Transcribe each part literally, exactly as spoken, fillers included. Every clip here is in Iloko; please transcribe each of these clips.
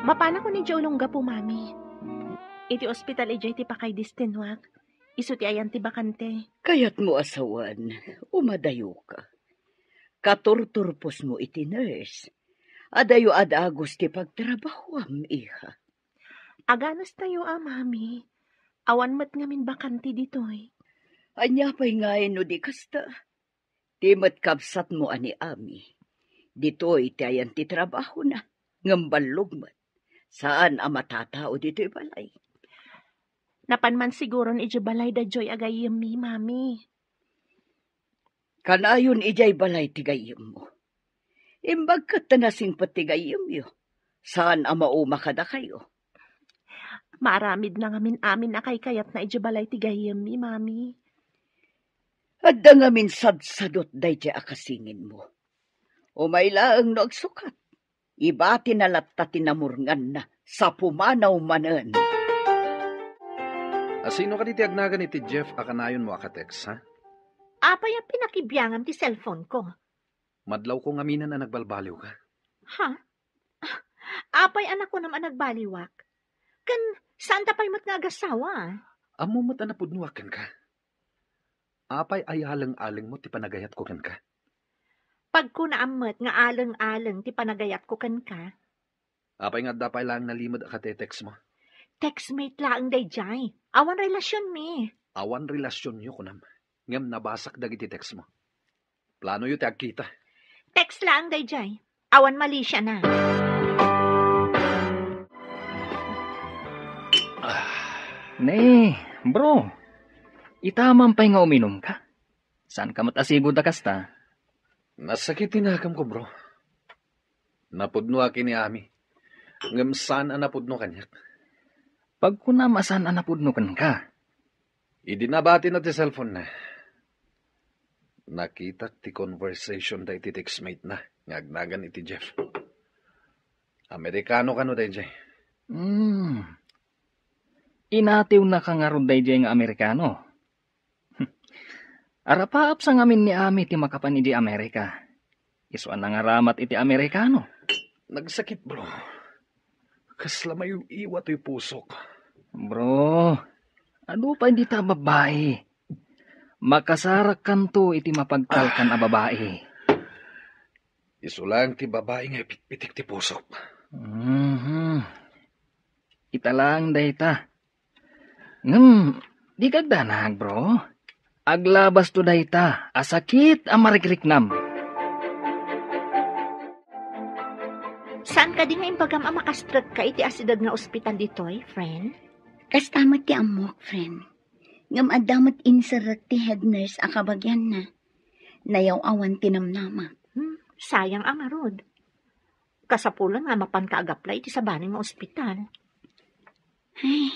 Mapanakon idiay Olongapo, Mami. Iti ospital idiay ti pakaidestinuak. Isu ti ayan ti bakante. Kayatmo a sawen, umadayoka. Katurturposmo iti nurse. Adayo a dagus ti pagtrabahuam, iha. Aganastayo a, Mami. Awan met ngamin bakante ditoy. Ania pay ngay no di kasta? Ti met kabsatmo a ni Ami. Ditoy ti ayan ti trabahona, ngem ballog met. Saan a matatao ditoy balay. Napan man siguron idiay balay da Joy a gayyemmi, Mami. Kanayon idiay balay ti gayyemmo. Imbag ket ta nasingpet ti gayyemyo. Saan a mauma kadakayo. Maaramidna ngamin amin a kaykayatna idiay balay ti gayyemmi, Mami. Adda ngamin sadsadot daydiay a kasinginmo. Umay laeng no agsukat. Ibatina latta ti namurnganna sa pumanaw manen. Asino kadi ti agnagan iti Jeff a kanayonmo a ka-text, ha? Apay a pinakibiangam ti cellphone ko? Madlawko ngaminen a nagbalbaliwka. Ha? Apay a nakunam a nagbaliwak? Ken saanta pay met nga agasawa? Ammo met a napudnoak kenka. Apay a aleng-alengmo ti panagayatko kenka? Pagkunaam met nga aleng-aleng ti panagayatko kenka. Apay nga adda pay laeng nalimed a kate-textmo? Textmate laeng daydiay. Awan relasionmi. Awan relasionyo, kunam. Ngem nabasak dagiti textmo. Planoyo ti agkita. Text laeng daydiay. Awan malisiana. Ne, bro. Ita man pay nga uminumka. Saanka met a sigud a kasta? Nasakit ti nakemko, bro. Napudnoak ken ni Ami. Ngem saan a napudno kaniak. Pagkunam a saan a napudno kenka. Idi nabatina ti cellphone na, nakitak ti conversation da iti textmate na nga agnagan iti Jeff. Amerikano kano daydiay? Hmm. Inatiwnaka ngarud daydiay nga Amerikano? Arapaap sa ngamin ni Ami ti makapan idi Amerika. Isu a nangaramat iti Amerikano. Nagsakit, bro. Kasla maiw-iwa toy pusok. Bro, adu pay dita a babbai. Makasarakkanto iti mapagtalkan a babai. Isu laeng ti babai nga ipitpitik ti pusok. Mhm. Ita laeng dayta. Ngem, di ka agdanag, bro. Aglabasto dayta a sakit a marikriknam. Saan kadi nga imbagam a makastrekka iti asideg nga ospital ditoy, friend? Kasta met ti ammok, friend. Ngem adda met inserrek ti head nurse a kabagianna. Nayaw-awan ti namnamak. Hmm, sayang a ngarud. Kasapulan nga mapanka agaplay iti sabali nga ospital. Ay,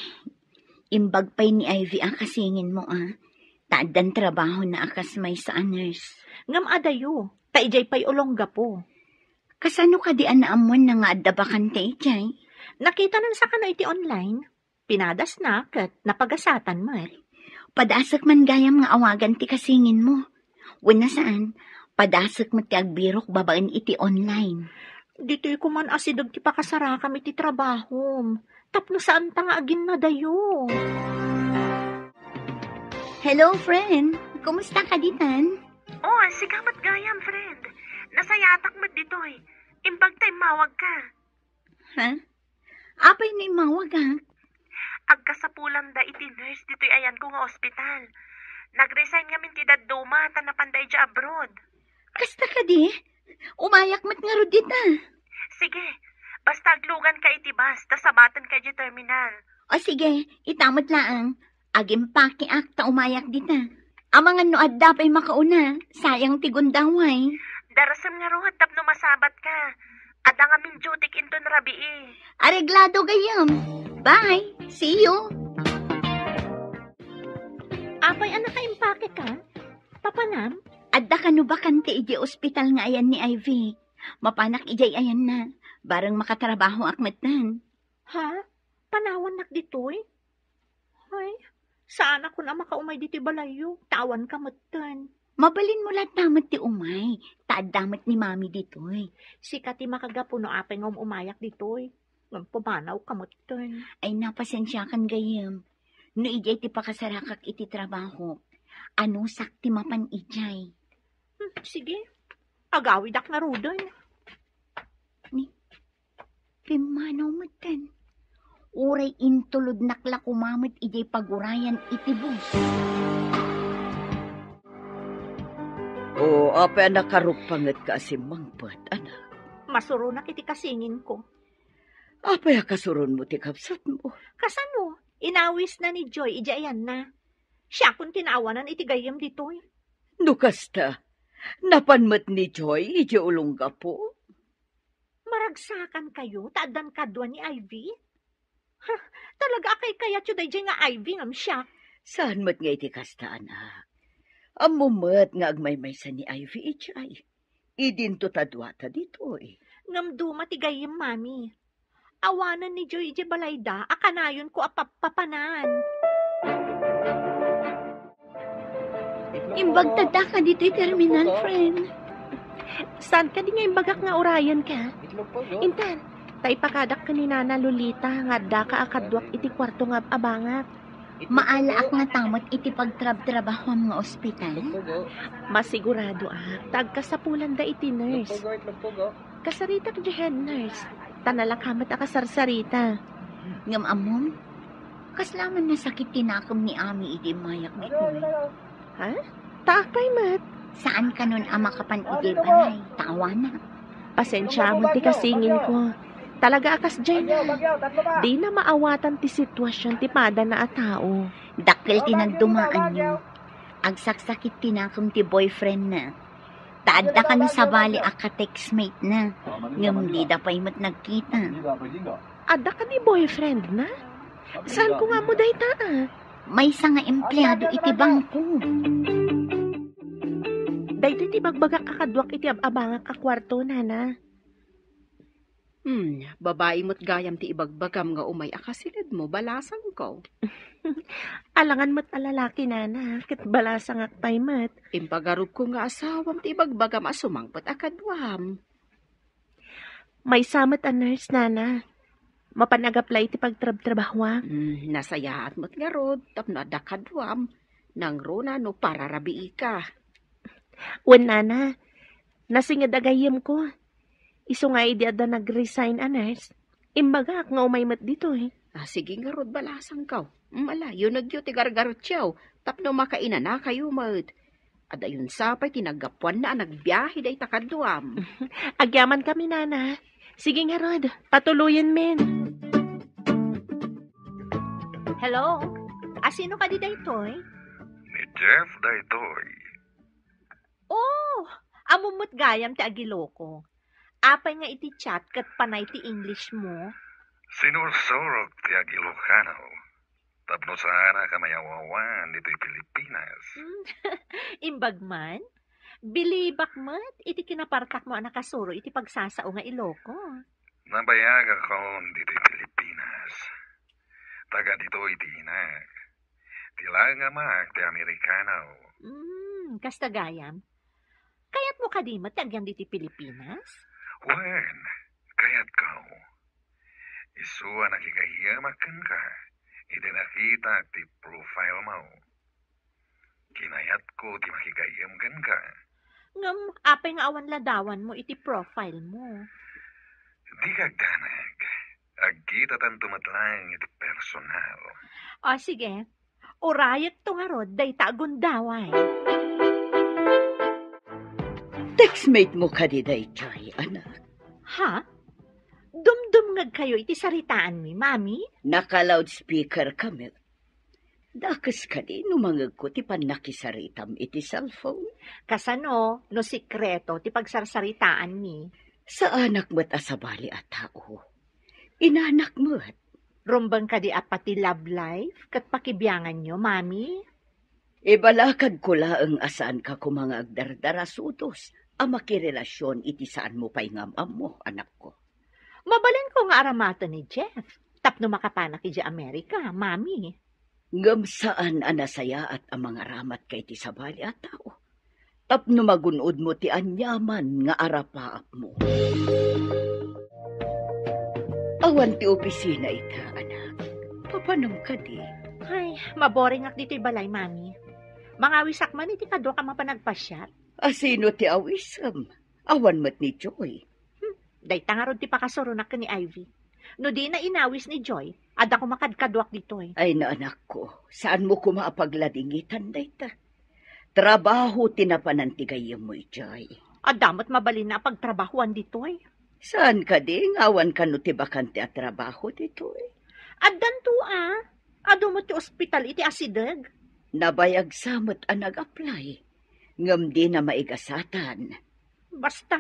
imbag pay ni Ivy a kasinginmo a, ta addan trabahona a kas maysa a nurse. Ngem adayo, ta idiay pay Olongapo. Kasano kadi a naammoanna nga adda bakante idiay? Nakitanan sa kano iti online. Pinadasna ket napagasatan met. Padasek man gayam nga awagan ti kasinginmo. Wenno saan, padasek met ti agbirok babaen iti online. Ditoy koman asideg ti pakasarakam iti trabahom. Tapno saanta nga aginnadayo. Hello, friend. Kumusta ka ditan? Oh, sika met gayam, friend. Nasayaatak met ditoy. Imbag ta immawagka. Ha? Apay no immawagak? Agkasapulanda iti nurse ditoy ayanko nga ospital. Nag-resign ngamin ti dadduma ta napanda idiay abroad. Kasta kadi? Umayak met ngarud dita. Sige, basta agluganka iti bus, ta sabatenka idiay terminal. O sige, ita met laeng. Agimpakeak ta umayak dita. Amangan no adda pay makauna, sayang ti gundaway. Darasem ngarud tapno masabatka. Adda ngamin dutyk inton rabii. Areglado gayam. Bye. See you. Apay a nakaimpakeka? Papanam? Adda kano bakante idiay ospital nga ayan ni Ivy. Mapanak idiay ayanna. Bareng makatrabahoak metten. Ha? Panawannak ditoy? Ay, saanakon a makaumay ditoy balayyo, ta awanka metten. Mabalinmo latta met ti umay, ta adda met ni Mami ditoy. Sika ti makagapu no apay nga um-umayak ditoy. Ngem pumanawka metten. Ay, napasensiakan gayyem. No idiay ti pakasarakak iti trabahok, anusak ti mapan idiay. Hmm, sige. Agawidak ngaruden. Ni, pimmanaw metten. Uray intulodnak la koma met idiay pagurayan iti bus. O, apay a nakarukpangetka a simmangpet, anak? Masuronak iti kasinginko. Apay a kasuronmo ti kabsatmo? Kasano? Inawisna ni Joy idiay ayanna. Siakon ti naawanan iti gayyem ditoy. No kasta, napan met ni Joy idiay ulonggapo? Maragsakankayo ta addan kadua ni Ivy? Ha, talaga a kaykayatyo daydiay nga Ivy ngem siak? Saan met nga iti kasta, anak? Ammom met nga agmaymaysa ni Ivy idiay. Idinto ta duata ditoy. Ngem duma ti gayyem, Mami. Awanen ni Joy idiay balayda a kanayonko a pappapanan. Imbagtadaka ditoy terminal, friend. Saan kadi nga imbagak nga urayenka? Intan, ta ipakadak ken ni Nana Lolita nga addaka a kaduak iti kuarto nga ab-abangak. Maalaak ngata met iti pagtrabtrabahuam nga ospital? Masiguradoak ta agkasapulanda iti nurse. Kasaritak diay head nurse, ta nalaka met a kasarsarita. Ngem ammom, kasla man nasakit ti nakem ni Ami idi immayak ditoy. Ha? Ta apay met? Saan kanon a makapan idiay balay, ta awanak. Pasensiamon ti kasinginko. Talaga a kasdiay na. Dina maawatan ti situasion ti padana a tao. Dakkel ti nagdumaanyo. Agsaksakit ti nakem ti boyfriendna. Ta adda kano sabali a ka-textmate na. Ngem dida pay met nagkita. Adda kadi boyfriendna? Saanko nga ammo dayta, a? Maysa nga empleado iti bangko. Daytoy ti ibagbagak a kaduak iti ab-abangak a kuarto, Nana. Hmm, babai met gayam ti ibagbagam nga umay a kasilidmo, balasangko. Alangan met a lalaki, Nana, ket balasangak pay met. Impagarupko nga asawam ti ibagbagam a sumangpet a kaduam. Maysa met a nurse, Nana. Mapan ag-apply iti pagtrabtrabahuak. Hmm, nasayaat met ngarud tapno adda kaduam. Nangruna no pararabiika. Wen, Nana, nasinged a gayyemko. Isu nga idi adda nag-resign a nurse, imbagak nga umay met ditoy. Ah, sige ngarud, balasangko. Mm, ala, yunegyo ti gargarutyo tapno makainanakayo met. Adayon sa pay ti naggapuanna a nagbiahe dayta kaduam. Agyamankami, Nana. Sige ngarud, patuloyenmin. Hello? A, sino kadi daytoy? Ni Jeff daytoy. Oh, ammom met gayam ti ag-Iloko. Apay nga iti chat ket panay ti English mo? Sinursurok ti ag-Ilokano tapno saanak a mayaw-awan ditoy Pilipinas. Hmm, imbag man? Bilibak met iti kinapartakmo a nakasuro iti pagsasao nga Iloko. Nabayagakon ditoy Pilipinas. Taga ditoy ti inak. Ti la nga amaak ti Amerikano. Hmm, kasta gayam. Kayatmo kadi met ti agyan ditoy Pilipinas? Wen, kayatko. Isu a nakigayyemak kenka idi nakitak ti profilemo. Kinayatko ti makigayyem kenka. Ngem apay nga awan ladawanmo iti profilemo? Dika agdanag. Agkitatanto met laeng iti personal. O, sige. Urayekto ngarud dayta a gundaway. Textmate mo kadi daytoy, anak? Ha? Dumdumngegkayo iti saritaanmi, Mami? Naka-loudspeaker kami. Dakes kadi no mangegko ti pannakisaritam iti cellphone? Kasano no sikreto ti pagsarsaritaanmi? Saanak met a sabali a tao. Inanak met. Rumbeng kadi a pati love life ket pakibianganyo, Mami? Ibalakadko laeng a saanka koma nga agdardarasudos a makirelasyon iti saanmo pay nga am-ammo, anakko. Mabalinko nga aramaten ni Jeff tapno makapanak idiay Amerika, Mami. Ngem saan a nasayaat a mangaramatka iti sabali a tao tapno magun-odmo ti aniaman nga arapaapmo. Awan ti opisina ita, anak. Papanom kadi? Ay, maboringak ditoy balay, Mami. Mangawisak man iti kaduak a mapan agpasiar. A sino ti awisem? Awan met ni Joy. Hmm, dayta ngarud ti pakasuronak ken ni Ivy. No dina inawis ni Joy, adda koma kadkaduak ditoy. Ay, naanakko, saanmo koma a pagladingitan dayta. Trabaho ti napanan ti gayyemmo idiay. Adda met mabalinna a pagtrabahoan ditoy. Saan kadi nga awan kano ti bakante a trabaho ditoy? Addanto a. Adu met ti ospital iti asideg. Nabayag sa met a nag-apply, ngem dina maigasatan. Basta,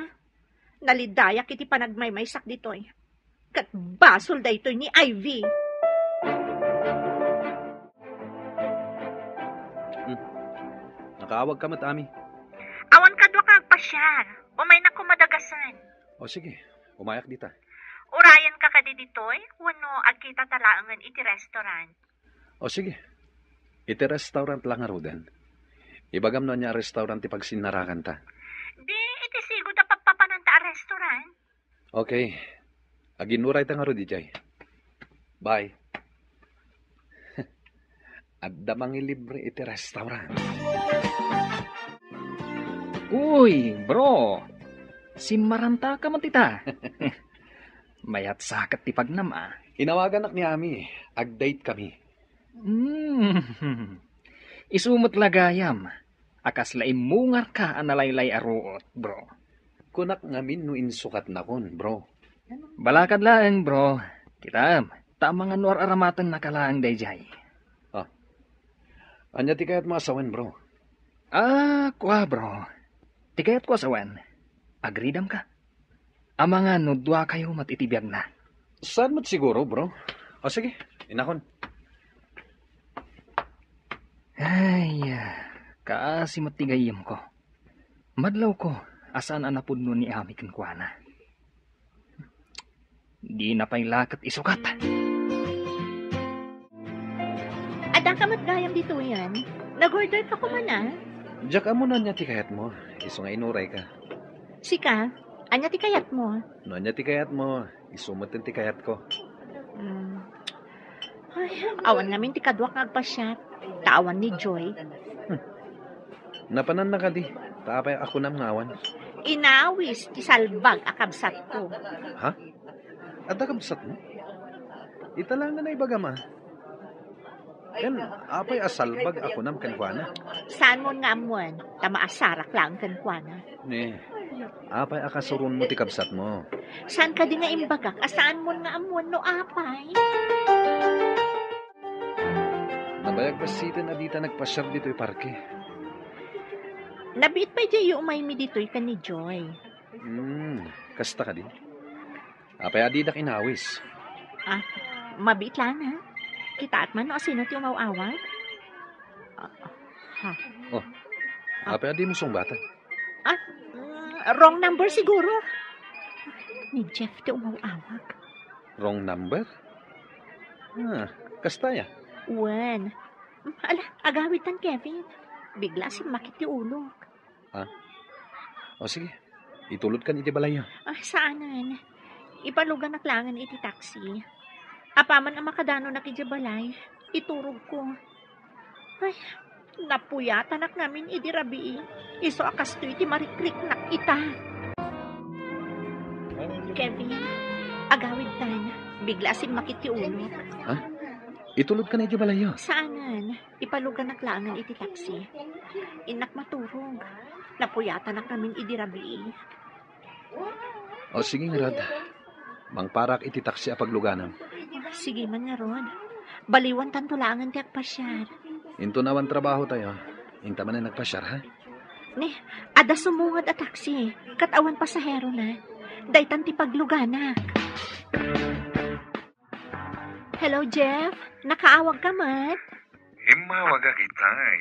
nalidayak iti panagmaymaysak ditoy. Ket basol daytoy ni Ivy. Hmm. Nakaawag ka met, Ami. Awan kaduak nga agpasiar. Umaynak koma dagasen. O sige, umayak dita. Urayen ka kadi ditoy, wenno agkita ta laengen iti restaurant? O sige, iti restaurant la ngaruden. Ibagam no ania a restaurant ti pagsinnarakanta. Di, iti sigud a pappapananta a restaurant. Okay. Aginuray ta ngarud idiay. Bye. Adda mangilibre iti restaurant. Uy, bro! Simmaranta ka met ita. Mayat sa ket ti pagnam, a. Inawaganak ni Ami. Ag-date kami. Hmm. Isu met la gayam a kasla immungarka a nalaylay a ruot, bro. Kunak ngamin no insukatnakon, bro. Balakad laeng, bro. Kitaem, ta amangan no ar-aramatennaka laeng daydiay. Ah. Ania ti kayatmo a sawen, bro? Ah, kua, bro. Ti kayatko a sawen, agridamka. Amangan no duakayo met iti biagna. Saan met siguro, bro? O sige, innakon. Ay, ah, kaasi met ti gayyemko. Madlawko a saan a napudno ni Ami kenkuana. Dina pay la ket isukat. Adda ka met gayam ditoyen. Nag-order ka koma, a? Diak ammo no ania ti kayatmo. Isu nga inuray ka. Sika, ania ti kayatmo? No ania ti kayatmo, isu met ti kayatko. Hmm. Ay, awan ngamin ti kaduak nga agpasiar. Ta awan ni Joy. Hmm. Napananna kadi, ta apay a kunam nga awan? Inawis ti salbag a kabsatko. Ha? Adda kabsatmo? Ita laengen a ibagam, a. Ken apay a salbag a kunam kenkuana? Saanmon nga ammoen, ta maasarak laeng kenkuana. Ni, apay a kasuronmo ti kabsatmo? Saan kadi nga imbagak a saanmon nga ammoen no apay? Nabayag bassiten a dita nagpasiar ditoy parke. Nabiit pay diay umaymi ditoy ken ni Joy. Hmm, kasta kadi? Apay a didak inawis? Ah, mabiit laeng, a. Kitaek man no asino ti umaw-awag? Ah, ha. Oh, apay a dimo sungbatan? Ah, mm, wrong number siguro. Ni Jeff ti umaw-awag. Wrong number? Ah, kasta aya? Wen. Ala, agawidtan, Kevin. Bigla simmakit ti ulok. Ah? O sige, itulodkan iti balayyo. Ah, saanen. Ipaluganak laengen iti taxi. Apaman a makadanonak iti balay, iturogko. Ay, napuyatanak ngamin idi rabii. Isu a kastoy ti marikriknak ita. Kevin, agawidtan. Bigla a simmakit ti ulok. Ha? Itulodkan iti balayyo. Saanen. Ipaluganak laengen iti taxi. Innak maturog. Napuyatanak ngamin idi rabii. O, sige ngarud. Mangparak iti taxi a pagluganam. Sige man ngarud. Baliwantanto laengen ti agpasiar. Inton awan trabahotayo, inta manen agpasiar, ha? Ne, adda sumungad a taxi, ket awan pasaherona. Daytan ti pagluganak. Hello, Jeff. Nakaawag ka met? Immawagak itay,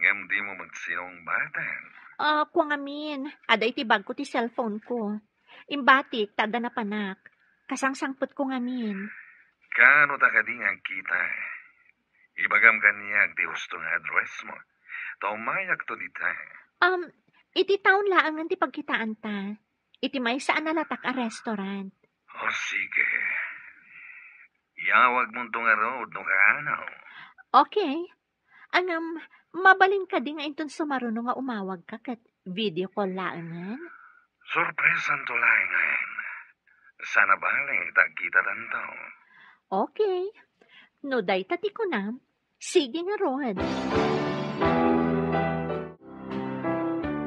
ngem dimo met sinungbatan. Ah, kua ngamin, adda iti bagko ti cellphone ko. Imbatik ta adda napanak. Kasangsangpetko ngamin. Kaano ta kadi nga agkita? Ibagam kaniak ti husto nga address mo. Ta umayakto dita. Um, iti town laengen ti pagkitaanta. Iti maysa a nalatak a restaurant. O, sige. Yawagmonto ngarud no kaano. Okay. Ngem, mabalin kadi nga inton sumaruno nga umawagka ket video call laengen? Sorpresanto laengen. Saan a bale ta agkitatanto. Okay. No dayta ti kunam, sige ngarud.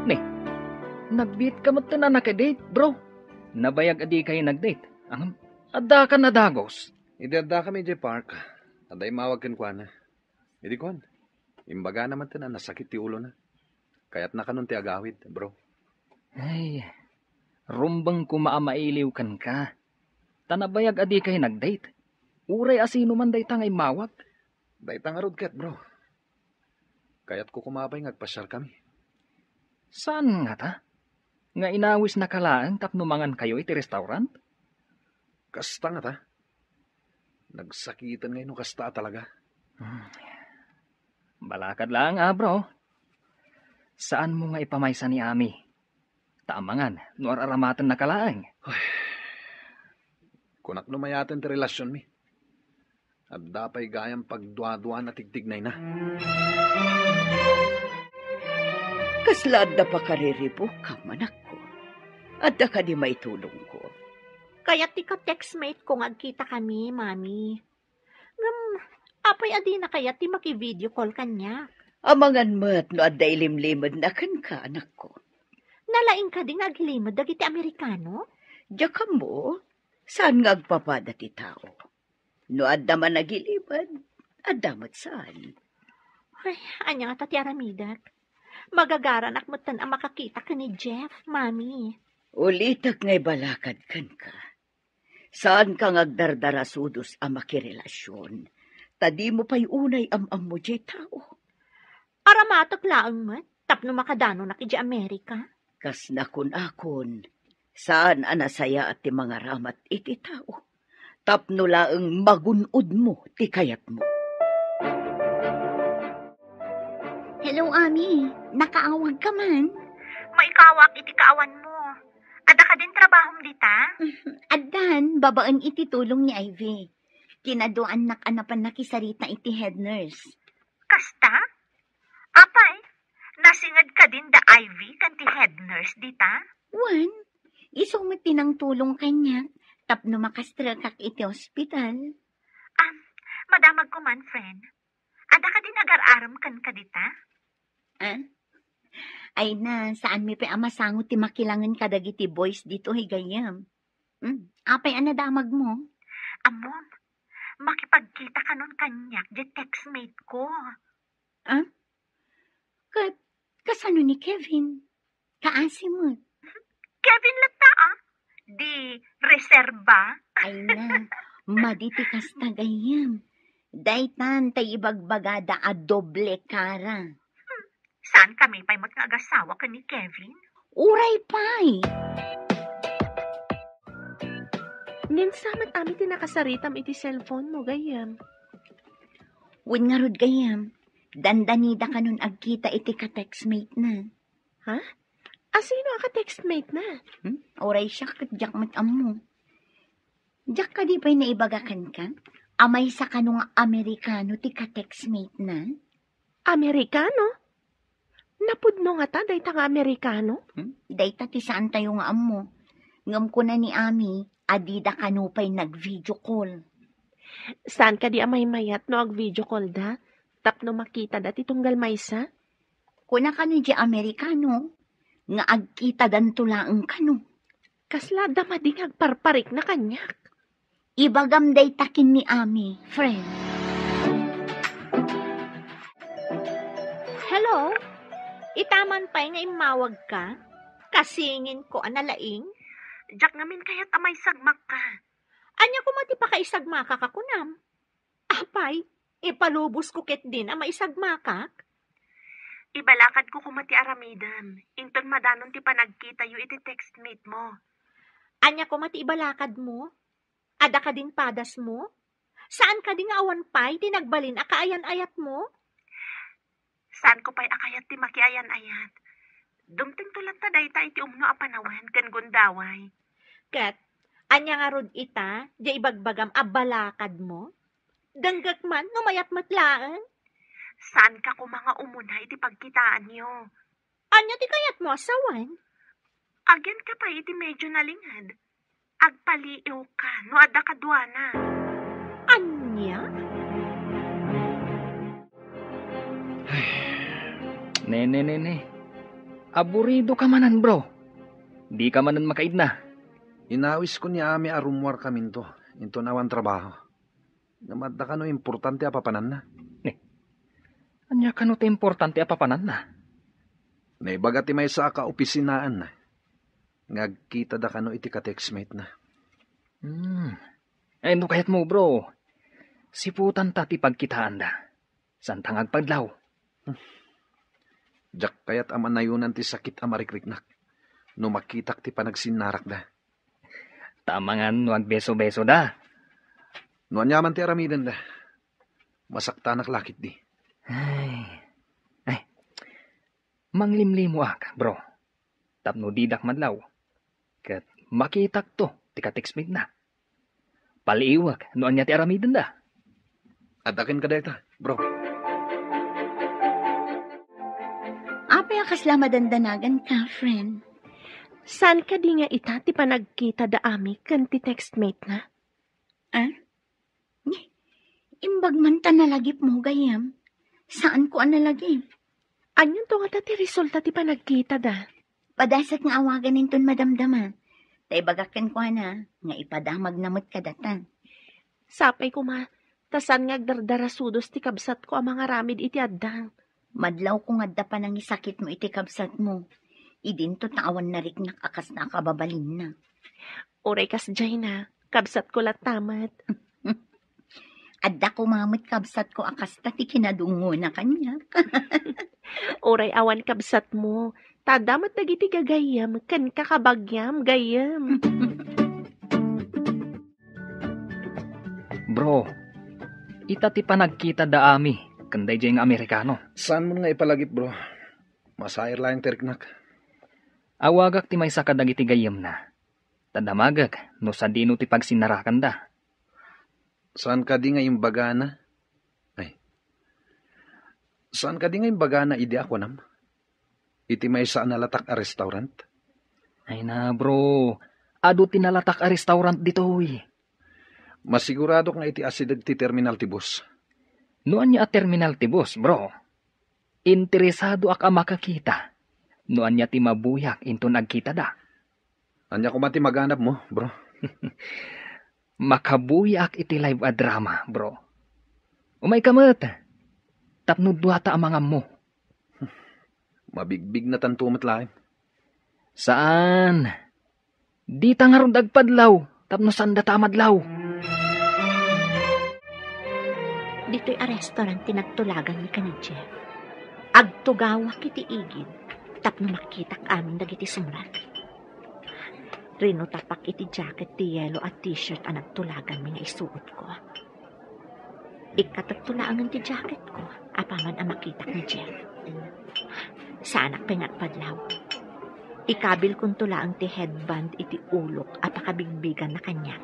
Ne, nagbiitka metten a naka-date, bro. Nabayag a dikay nag-date. Ngem, addaka a dagus. Idi addakami idiay park, adda immawag kenkuana. Idi kuan, imbagana metten a nasakit ti ulona. Kayatna kanon ti agawid, bro. Ay, rumbeng koma a mailiw kenka. Ta nabayag a dikay nag-date. Uray a sino man dayta nga immawag. Dayta ngarud ket, bro. Kayatko koma pay nga agpasiarkami. Saan ngata? Nga inawisnaka laeng tapno mangankayo iti restaurant? Kasta ngata? Nagsakiten ngay no kasta a talaga. Hmm. Balakad laeng, a, bro. Saanmo nga ipamaysa ni Ami. Ta amangan no ar-aramatennaka laeng. Kunak no mayaten ti relasionmi. Adda pay gayam pagduaduan a tigtignayna. Kasla adda pakariribukam, anakko? Adda kadi maitulongko? Kayat ti ka-textmate ko nga agkitakami, Mami. Ngem, apay a dina kayat ti maki-video call kaniak? Amangan met no adda ilimlimedna kenka, anakko. Nalaing kadi nga agilimed dagiti Amerikano? Diak ammo, saan nga agpapada ti tao. No adda man agilimed, adda met saan. Ay, ania ngata ti aramidek? Magagaranak metten a makakita ken ni Jeff, Mami. Ulitek nga ibalakad kenka. Saanka nga agdardarasudos a makirelasion, ta dimo pay unay am-ammo diay tao. Aramatek laeng met tapno makadanonak idiay Amerika. Kas nakun-akon, saan a nasayaat ti mangaramat iti tao, tapno laeng magun-odmo ti kayatmo. Hello, Ami. Nakaawagka man? Maikawak iti kaawanmo. Adda kadin trabahom dita? Addan, babaen iti tulong ni Ivy. Kinaduaannak a napan nakisarita iti head nurse. Kasta? Apay, nasinged kadin da Ivy ken ti head nurse dita? Wen, isu met ti nangtulong kaniak tapno makastrekak iti ospital. Ah, madamagko man, friend. Adda kadin agar-arem kenka dita? Ah? Ay na, saanmi pay a masango ti makilangen kadagiti boys ditoy gayyem. Hmm, apay a nadamagmo? Ammom, makipagkita kanon kaniak diay textmate ko. Ah? Ket kasano ni Kevin? Kaasi met. Kevin latta, ah. Di reserba. Ay na, madi ti kasta gayyem. Daytan tay ibagbagada a doble kara. Hmm, saan kami pay met nga agasawa ken ni Kevin? Uray pay! Ngem sa met Ami ti nakasaritam iti cellphone mo, gayyem? Wen ngarud, gayyem, dandanida kanon agkita iti ka-textmate na. Ha? Asino a ka-textmate na? Hmm? Uray siak ket diak met ammo. Diak kadi pay naibaga kenka? A maysa kano nga Amerikano ti ka-textmate na? Amerikano? Napudno ngata dayta nga Amerikano? Hmm? Dayta ti saantayo nga ammo. Ngem kuna ni Ami, a dida kano pay nag-video call. Saan kadi a maymayat no ag-video call da tapno makita da ti tunggal maysa? Kuna kano diay Amerikano nga agkitadanto laeng kano. Kasla adda madi nga agparparikna kaniak. Ibagam dayta ken ni Ami, friend. Hello? Ita man pay nga immawagka? Kasinginko a nalaing? Diak ngamin kayat a maisagmakka. Ania koma ti pakaisagmakak a kunam? Apay, ipalubosko ketdin a maisagmakak? Ibalakadko koma ti aramidem, inton madanon ti panagkitayo iti textmate mo. Ania koma ti ibalakadmo? Adda kadin padasmo? Saan kadi nga awan pay ti nagbalin a kaayan-ayatmo? Saanko pay a kayat ti makiayan-ayat. Dumtengto latta dayta iti umno a panawen ken gundaway. Ket, Ania ngarud ita, diay ibagbagam a balakadmo? Denggek man no mayat met laeng. Saanka koma nga umuna iti pagkitaanyo. Ania ti kayatmo a sawen? Agyanka pay iti medio nalinged. Agpaliiwka no adda kaduana. Ania? Nene, nene. Aburidoka manen, bro. Dika manen makaidna. Inawisko ni Ami a rummuarkaminto, inton awan trabaho. Ngem adda kano importante a papananna. Ni, ania kano ti importante a papananna? Naibaga ti maysa a kaopisinaanna nga agkitada kano iti ka-textmate-na. Hmm. Ay, no kayatmo, bro, siputanta ti pagkitaanda. Saanta nga agpadlaw. Diak kayat a manayonan ti sakit a marikriknak no makitak ti panagsinnarakda. Ta amangan no agbeso-besoda. No aniaman ti aramidenda, masaktanak la ketdi. Ay. Ay. Manglimlimoak, bro. Tapno didak madlaw. Ket makitakto ti ka-textmate-na. Paliiwek no ania ti aramidenda. Adda kenka dayta, bro. Apay a kasla madandanagan ka, friend? Saan kadi nga ita ti panagkita da Ami ken ti textmate-na? Ah? Ni, imbag man ta nalagipmo, gayyem. Saanko a nalagip. Anianto ngata ti resulta ti panagkitada? Padasek nga awagan inton madamdama. Ta ibagak kenkuana nga ipadamagna met kadata. Sapay koma, ta saan nga agdardarasudos ti kabsatko a mangaramid iti addang. Madlawko nga adda panangisakitmo iti kabsatmo. Idinto ta awan nariknak a kasna a kababalinna. Uray kasdiayna, kabsatko latta met. Adda koma met kabsatko a kasta ti kinadungngona kaniak. Uray awan kabsatmo, ta adda met dagiti gagayyem ken kakabagiam, gayyem. Bro, ita ti panagkita da Ami ken daydiay nga Amerikano. Saanmon nga ipalagip, bro. Masair laeng ti riknak. Awagak ti maysa kadagiti gayyemna. Ta damagek no sadino ti pagsinnarakanda. Saan kadi nga imbagana? Ay. Saan kadi nga imbagana idi a kunam? Iti maysa a nalatak a restaurant? Ay na, bro. Adu ti nalatak a restaurant ditoy. Masiguradok nga iti asideg ti terminal ti bus. No ania a terminal ti bus, bro? Interesadoak a makakita no ania ti mabuyak inton agkitada. Ania koma ti maganabmo, bro? Makabuyaak iti live a drama, bro. Umayka met. Tapno duata a mangammo. Mabigbignatanto met laeng. Saan. Dita ngarud agpadlaw, tapno saandata a madlaw. Ditoy a restaurant ti nagtulaganmi ken ni Jeff. Agtugawak iti igid, tapno makitak amin dagiti sumrek. Rinutapak iti jacket ti yellow a t-shirt a nagtulaganmi nga isuotko. Ikkatekto laengen ti jacketko apaman a makitak ni Jeff. Saanak pay nga agpadlaw. Ikabilkonto laeng ti headband iti ulok a pakabigbiganna kaniak.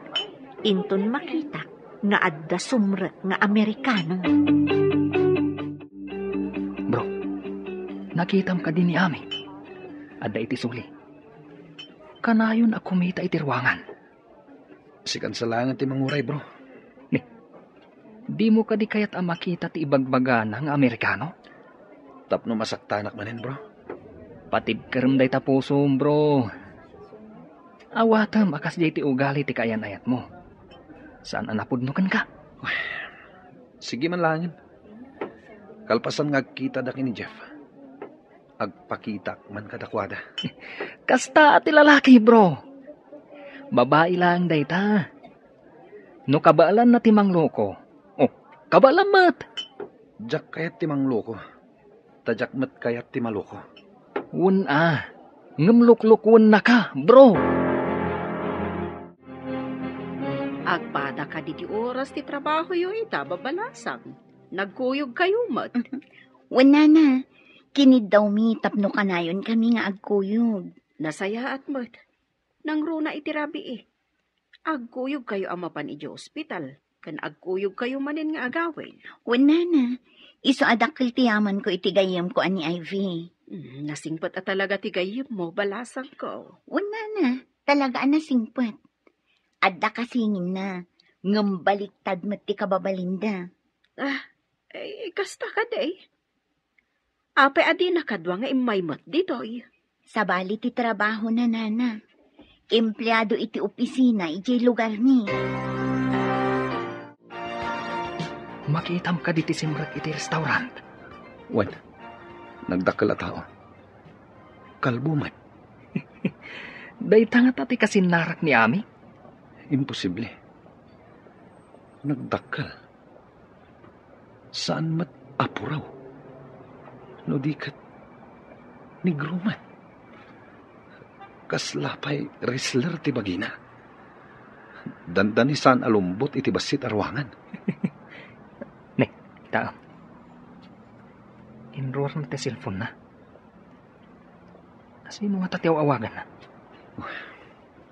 Inton makitak nga adda sumrek nga Amerikano. Bro, nakitam kadi ni Ami? Adda iti suli. Kanayon a kumita iti ruangan. Sikan sa laengen ti manguray, bro. Ni, dimo kadi kayat a makita ti ibagbagana nga Amerikano? Tapno masaktanak manen, bro. Patibkerem dayta pusom, bro. Awatem a kasdiay ti ugali ti kaayan-ayatmo. Saan a napudno kenka. Sige man laengen. Kalpasan nga agkitada ken ni Jeff, agpakitak man kadakuada. Kasta ti lalaki, bro. Babai laeng dayta. No kabaelanna ti mangloko, oh, kabaelam met. Diak kayat ti mangloko. Ta diak met kayat ti maloko. Wen a, ngem luklukuennaka, bro. Agpada kadi ti oras ti trabahoyo ita, babalasang. Nagkuyogkayo met. Wen, nana, kiniddawmi tapno kanayonkami nga agkuyog. Nasayaat met. Nangruna iti rabii. Agkuyogkayo a mapan idiay ospital, ken agkuyogkayo manen nga agawid. Wen, nana, isu a dakkel ti yamanko iti gayyemko a ni Ivy. Mm, nasingpet a talaga ti gayyemmo, balasangko. Wen, nana, talaga a nasingpet. Adda kasinginna, ngem baliktad met ti kababalinda. Ah, eh, kasta kadi. Apay a dina kadua nga immay met ditoy? Sabali ti trabahona, nana. Empleado iti opisina idiay lugarmi. Makitam kadi ti simrek iti restaurant? Wen, nagdakkel a tao. Kalbo met. Dayta ngata ti kasinnarak ni Ami? Imposible. Nagdakkel. Saan met a puraw. No di ket, negro met. Kasla pay wrestler ti bagina. Dandani saan a lumbot iti bassit a ruangan. Ne, taem. Inruar met ti cellphone-na. Sino ngata ti aw-awaganna?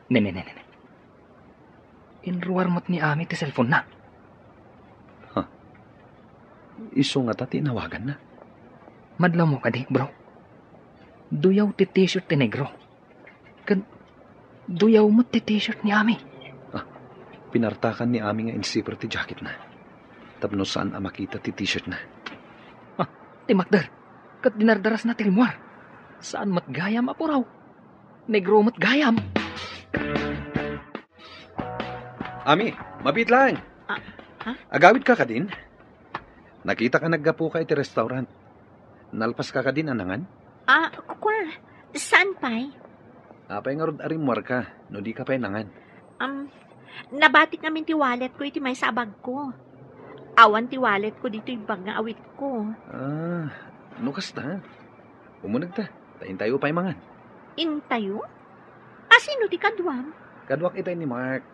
Ne, ne, ne, ne, ne. Inruar met ni Ami ti cellphone-na. Ha? Isu ngata ti inawaganna? Madlawmo kadi, bro. Duyaw ti t-shirt ti negro. Ken duyaw met ti t-shirt ni Ami. Ah, pinartakan ni Ami nga insiper ti jacketna tapno saan a makita ti t-shirtna. Ah, ti makder, ket dinardarasna ti rimmuar. Saan met gayam a puraw. Negro met gayam. Ami, mabiit laeng. Ah, ha? Agawidka kadin? Nakitak a naggapuka iti restaurant. Nalpaska kadin a nangan? Ah, kua, saan pay? Apay ngarud a rimmuarka no dika pay nangan? Um, nabatik ngamin ti walletko iti maysa a bagko. Awan ti walletko ditoy bag nga awitko. Ah, no kasta, umunegta, ta intayo pay mangan. Intayo? A sino ti kaduam? Kaduak itay ni Mark.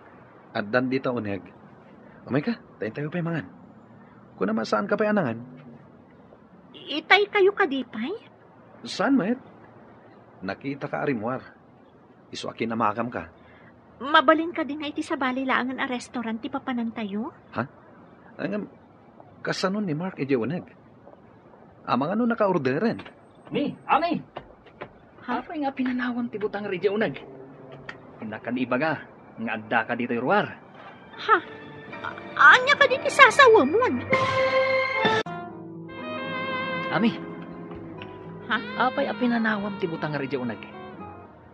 Addan dita uneg. Umayka, ta intayo pay mangan. Kunam a saanka pay a nangan? Itay kayo kadi pay? Saan met? Nakitaka a rimmuar. Isu a kinamakamka. Mabalin kadi nga iti sabali laengen a restaurant ti papanantayo? Ha? Ngem, kasano ni Mark idiay uneg? Amangan no nakaorderen? Ni, Ami! Ha? Apay nga pinanawam ti butanger idiay uneg? Innak kadi ibaga nga addaka ditoy ruar. Ha? A-, ania kadi ti sasawemon? Ami. Ha? Apay a pinanawam ti butanger idiay uneg?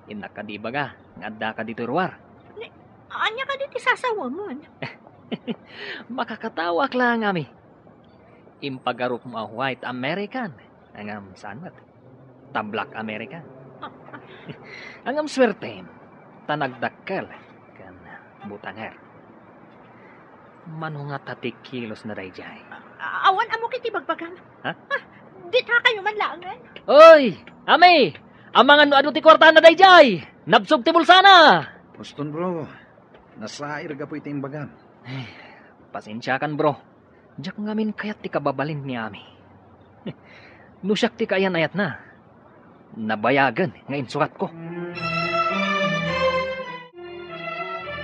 Innak kadi ibaga nga addaka ditoy ruar. Ni, ania kadi ti sasawemon? Makakatawa ak laeng, Ami. Impagarupmo a white American. Ngem saan met. Ta black American. Ngem suertem, ta nagdakkel ken butanger. Mano ngata ti kilosna daydiay? A-, awan ammok iti bagbagam. Ha? Ah, ditakayo man laengen. Oy, Ami! Amangan no adu ti kuartana daydiay! Nabsog ti bulsana! Boston, bro. Nasair gapu iti imbagam. Ay, pasensiakan, bro. Diak ngamin kayat ti kababalin ni Ami. No siak ti kaayan-ayatna, nabayagen nga insuratko.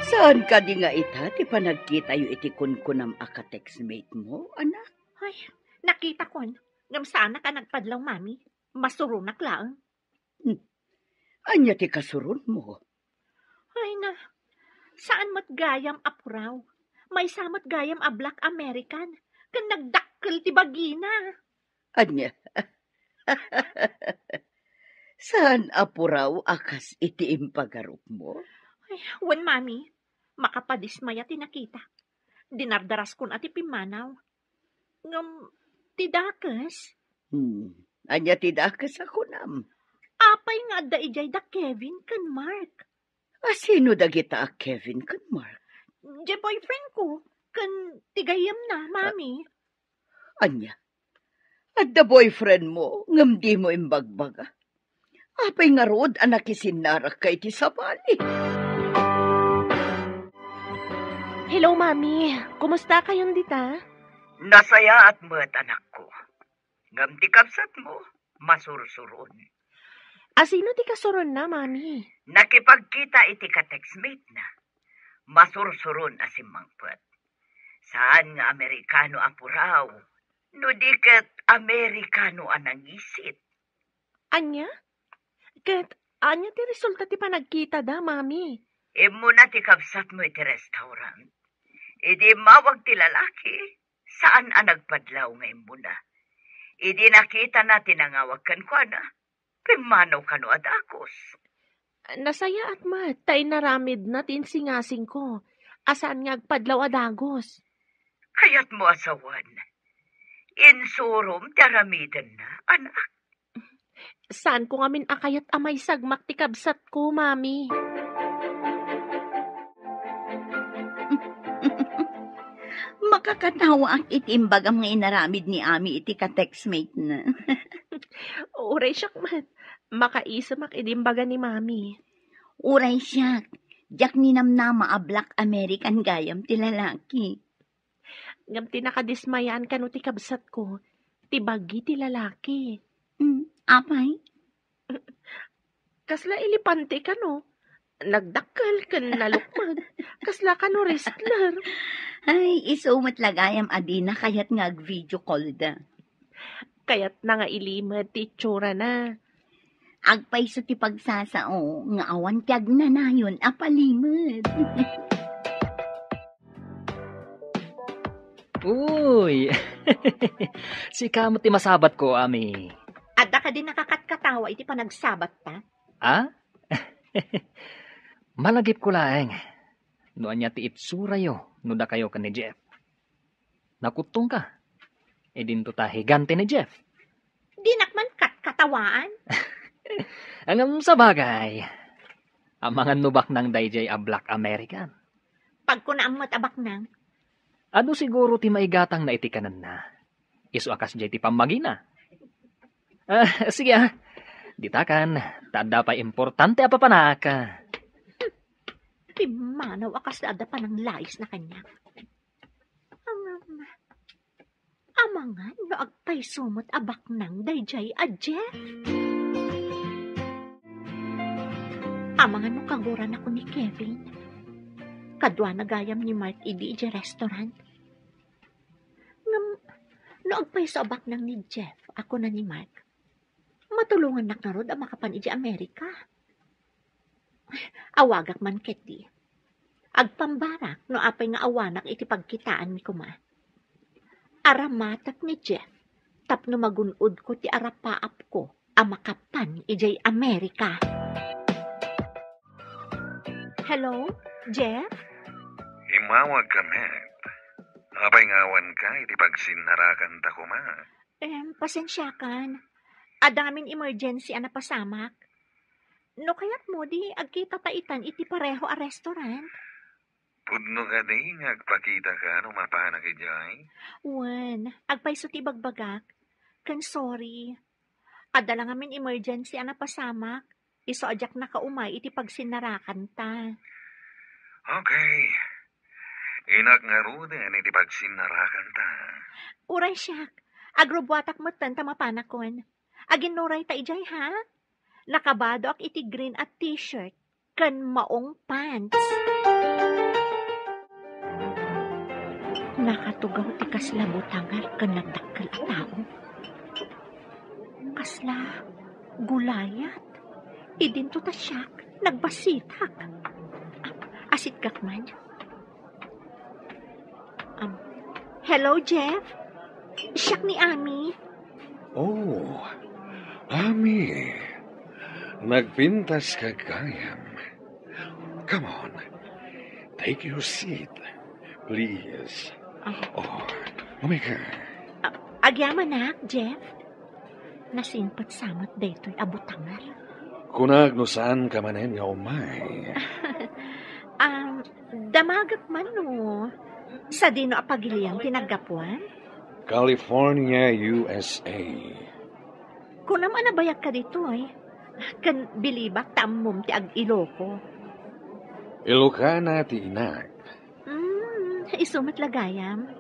Saan kadi nga ita ti panagkitayo iti kunkunam a ka-textmate mo, anak? Ay, nakitakon. Ngem saanak a nagpadlaw, Mami. Masuronak laeng. Hmm. Ania ti kasuronmo? Ay na, saan met gayam a puraw. Maysa met gayam a black American. Ken nagdakkel ti bagina. Ania? Saan a puraw a kas iti impagarupmo? Ay, wen, Mami. Makapadismaya ti nakitak. Dinardaraskon a ti pimmanaw. Ngem, ti dakes? Hmm. Ania ti dakes a kunam? Apay nga adda idiay da Kevin ken Mark? A sino dagita a Kevin ken Mark? Diay boyfriend ko, ken ti gayyemna, Mami. Ania? Adda boyfriend mo, ngem dimo imbagbaga? Apay ngarud a nakisinnarakka iti sabali? Hello, Mami. Kumusta kayon dita? Nasayaat met, anakko. Ngem ti kabsatmo, masursuron. A sino ti kasuronna, Mami? Nakipagkita iti ka-textmate-na. masursuron a simmangpet. Saan nga Amerikano a puraw, no di ket Amerikano a nangisit. Ania? Ket ania ti resulta ti panagkitada, Mami? Immuna ti kabsatmo iti restaurant. Idi immawag ti lalaki, saan a nagpadlaw nga immuna. Idi nakitana ti nangawag kenkuana, pimmanaw kano a dakos. Nasayaat met ta inaramidna ti insingasingko, a saan nga agpadlaw a dagos. Kayatmo a sawen, insurom ti aramidenna, anak. Saanko ngamin a kayat a maisagmak ti kabsatko, Mami. Makakatawaak iti imbagam nga inaramid ni Ami iti ka-textmate na. Uray siak met, makaisumak idi imbaga ni Mami. Uray siak, diak ninamnama a Black American gayam ti lalaki. Ngem ti nakadismayaan kano ti kabsatko, ti bagi ti lalaki. Mm, apay? Kasla elepante kano. Nagdakkel ken nalukmeg. Kasla kano wrestler. Ay, isu met la gayam a dina kayat nga ag-video call da. Kayatna nga ilimed ti itsurana. Agpayso ti pagsasao nga awan ti agnanayon a palimed. Uy! Sika met ti masabatko, Ami. Adda kadi nakakatkatawa iti panagsabatta? Ah? Malagipko laeng no ania ti itsurayo no dakayo ken ni Jeff. Nakuttongka. Idinto ta higante ni Jeff. Dinak man katkatawaan. Ngem sabagay, amangan no baknang daydiay a Black American. Pagkunaam met a baknang. Adu siguro ti maigatangna iti kanenna. Isu a kasdiay ti pammagina. Ah, sige, ah. Ditakan, ta adda pay importante a papanak. Pimmanaw a kasla adda pananglais na kaniak. Amangan, amangan no agpayso met a baknang daydiay a Jeff. Amangan no kaguranako ni Kevin. Kaduana gayam ni Mark idi idiay restaurant. Ngem, no agpayso a baknang ni Jeff a kuna ni Mark, matulongannak ngarud a makapan idiay Amerika. Awagak man ketdi. Agpambarak no apay nga awanak iti pagkitaanmi koma. Aramatek ni Jeff tapno magun-odko ti arapaapko a makapan idiay Amerika. Hello, Jeff? Immawagka met. Apay nga awanka iti pagsinnarakanta koma? Em, pasensiakan. Adda ngamin emergency a napasamak. No kayatmo, di agkitata itan iti pareho a restaurant. Pudno kadi nga agpakitaka no mapanak idiay? Wen, agpayso ti ibagbagak. Ken sorry. Adda la ngamin emergency a napasamak. Isu a diak nakaumay iti pagsinnarakanta. Okay. Inak ngaruden iti pagsinnarakanta. Uray siak. Agrubuatak metten ta mapanakon. Aginnurayta idiay, ha? Nakabadoak iti green a t-shirt ken maong pants. Nakatugaw ti kasla butanger ken nagdakkel a tao. Kasla Goliath. Idinto ta siak, nagbasitak. Ah, asitgak man. Um, hello, Jeff. Siak ni Ami. Oh, Ami. Nagpintas ka gayam. Come on. Take your seat, please. Ah. Oh, umay ka. Ah, agyamanak, Jeff. Nasingpet sa met daytoy a butanger. Kunak no saan ka manen nga umay. Um, damagek man no sadino a pagilian ti naggapuan? California, U S A. Kunam a nabayag ka ditoy, ken bilibak ta ammom ti ag-Iloco. Ilocana ti inak. Mm, isu met la gayam.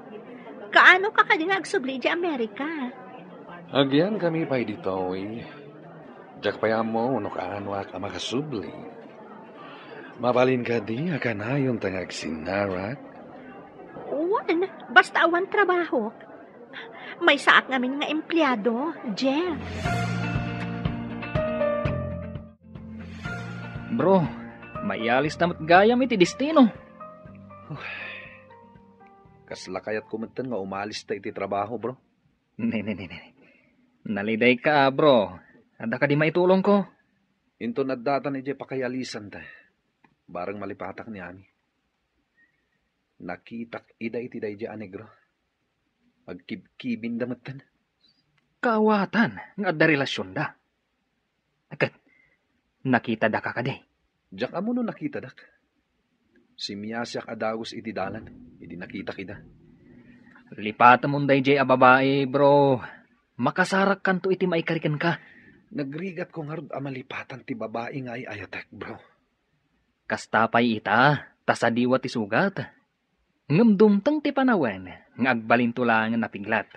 Kaano ka kadi nga agsubli idiay Amerika? Agyan kami pay ditoy. Diak pay ammo no kaanoak a makasubli. Mabalin kadi a kanayon ta nga agsinnarak? Wen, basta awan trabahok. Maysaak ngamin nga empleado, Jeff. Bro, maialis ta met gayam iti destino. Kasla kayatko metten nga umalis ta iti trabaho, bro. Ne, ne, ne, ne. Nalidayka, bro. Adda kadi maitulongko? Inton addatan idiay pakayalisanta, bareng malipatak ni Ami. Nakitak ida iti daydiay a negro. Agkibkibinda metten. Kaawatan nga adda relasionda. Ket, nakitadaka kadi? Diak ammo no nakitadak. Simmiasiak a dagus iti dalan, idi nakitak ida. Lipatemon daydiay a babai, bro. Makasarakkanto iti maikari kenka. Nagrigatko ngarud a malipatan ti babai nga ay-ayatek, bro. Kasta pay ita, ta sadiwa ti sugat. Ngem dumteng ti panawen nga agbalinto laengen a piglat.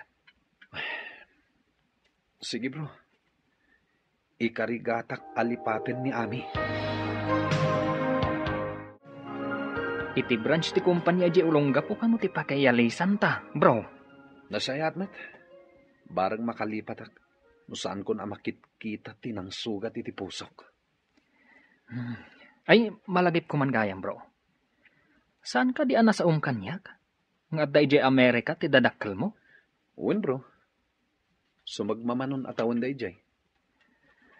Sige, bro. Ikarigatak a lipaten ni Ami. Iti branch ti kompania idiay Olongapo kano ti pakaialisanta, bro? Nasayaat met. Bareng makalipatak no saankon a makitkita ti nangsugat iti pusok. Hmm. Ay, malagipko man gayam, bro. Saan kadi a nasaom kaniak? Nga adda idiay Amerika ti dadakkelmo? Wen, bro. Sumagmamanon a tawen daydiay.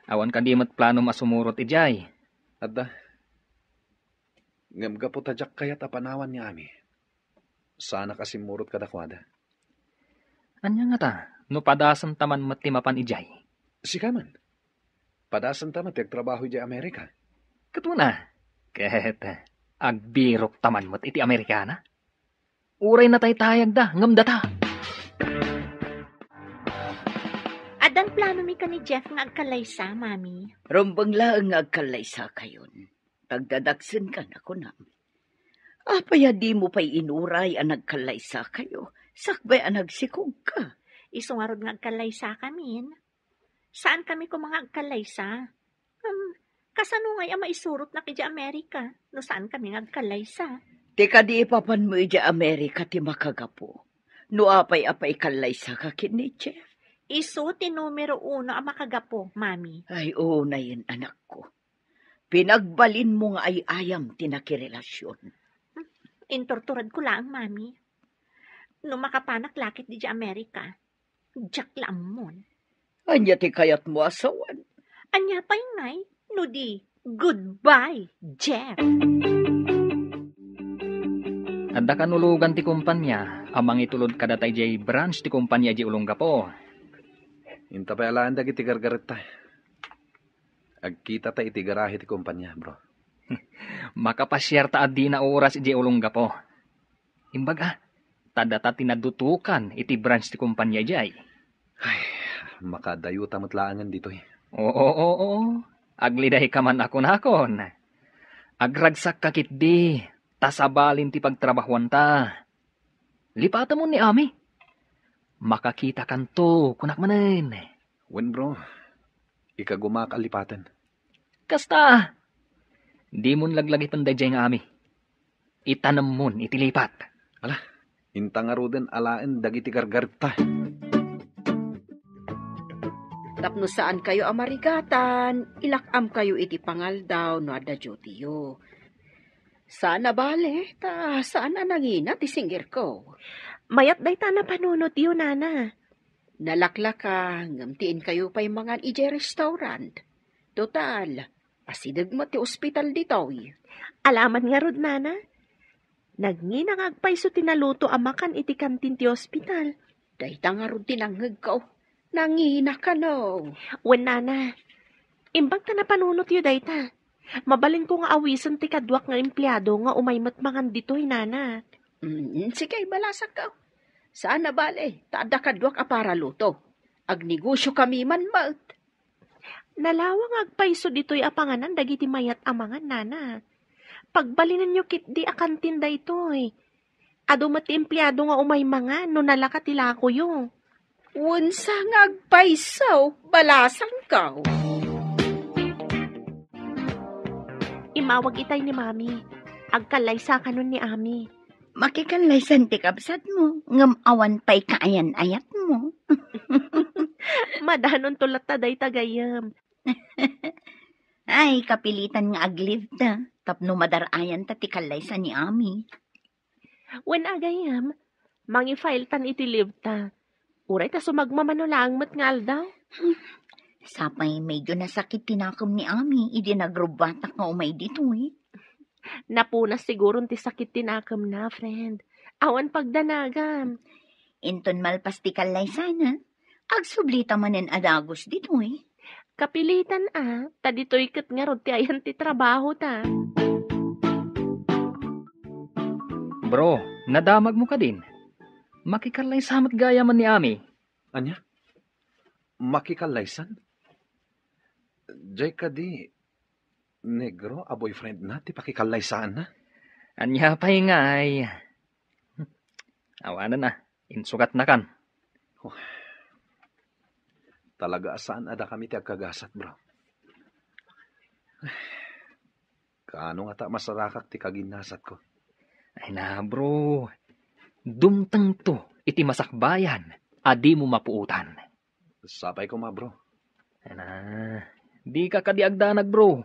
Awan kadi met planom a sumurot idiay? Adda. Ngem gapu ta diak kayat a panawan ni Ami, saanak a simmurot kadakuada. Ania ngata, no padasenta man met ti mapan idiay? Sika man. Padasenta met ti agtrabaho idiay Amerika. Ket wen a. Ket agbirokta man met iti Amerikana. Uray nataytayagda, ngem data. Addan planomi ken ni Jeff nga agkallaysa, Mami. Rumbeng laeng nga agkallaysakayon. Tagdadaksenkan a kunam. Apay a dimo pay inuray a nagkallaysakayo sakbay a nagsikogka? Isu ngarud nga agkallaysakamin. Saankami koma nga agkallaysa. Ngem, kasano ngay a maisurotnak idiay Amerika no saankami nga agkallaysa? Ti kadi ipapanmo idiay Amerika ti makagapu no apay a paikallaysa ka ken ni Jeff? Isu ti numero uno a makagapu, Mami. Ay, unayen, anakko. Pinagbalinmo nga ay-ayam ti nakirelasion. Inturturadko laeng, Mami. No makapanak la ket idiay Amerika, diak la ammon. Ania ti kayatmo a sawen? Ania pay ngay no di, goodbye, Jeff. Adda kanulogan ti kompania a mangitulod kadata idiay branch ti kompania idiay Olongapo. Inta pay alaen dagiti gargaretta. Agkitata iti garahe ti kompania, bro. Makapasiarta a dina oras idiay Olongapo. Imbag a, ta data ti nadutokan iti branch ti kompania idiay. Ay, makadayota met laengen ditoy. Oo, oo, oo. Aglidayka man a kunakon. Agragsakka ketdi, ta sabalin ti pagtrabahoanta. Lipatemon ni Ami. Makakitakanto, kunak manen. Wen, bro. Ikagumak a lipaten. Kasta, dimon laglagipen daydiay nga Ami. Itanemmon iti lipat. Ala, inta ngaruden alaen dagiti gargaretta. Tapno saankayo a marigatan, ilak-amkayo iti pangaldaw no adda duty-yo. Saan a bale, ta saan a nangina ti singirko. Mayat dayta a napanunotyo, Nana. Nalaklaka, ngem ti inkayo pay mangan idiay restaurant. Total, asideg met ti ospital ditoy. Alaman ngarud, Nana. Nangina nga agpayso ti naluto a makan iti kantin ti ospital. Dayta ngarud ti nangngegko. Nangina kano. Wen, Nana. Imbag ta napanunotyo dayta. Mabalinko nga awisen ti kaduak nga empleado nga umay met mangan ditoy, Nana. Mm, sige, balasakko. Saan a bale, ta adda kaduak a paraluto. Agnegosyokami man met. Nalawa nga agpayso ditoy a panganan dagiti mayat a mangan, Nana. Pagbalinenyo ketdi a kantin daytoy. Adu met ti empleado nga umay mangan no nalaka ti lakoyo. Wensa nga agpayso, balasangko. Mawag itay ni Mami. Agkallaysa kanon ni Ami. Makikallaysan ti kabsatmo, ngem awan pay kaayan-ayatmo. Madanonto latta dayta gayyem. Ay, kapilitan nga ag-leave ta, tapno madar-ayan ta ti kallaysa ni Ami. Wen a gayyem, mangi-file tan iti leave ta. Uray ta sumagmamano laeng met nga aldaw. Sapay medyo nasakit ti nakem ni Ami idi nagrubbatak nga umay ditoy. Napunas siguron ti sakit ti nakemna, friend. Awan pagdanagam. Inton malpas ti kallaysana, agsubli ta manen a dagus ditoy. Kapilitan a, ta ditoy ket ngarud ti ayan ti trabaho ta. Bro, nadamagmo kadin? Makikallaysa met gayamen ni Ami. Ania? Makikallaysan? Jay kadi, negro a boyfriend na ti pakikallaysaanna? Ania pay ngay? Awanen a, insugatnakan. Oh. Talaga a saan a dakami ti agkagasat, bro. Kaano ngata masarakak ti kaginnasatko? Ay na, bro. Dumtengto iti masakbayan a dimo mapuotan. Sapay koma, bro. Ay na, dika kadi agdanag, bro.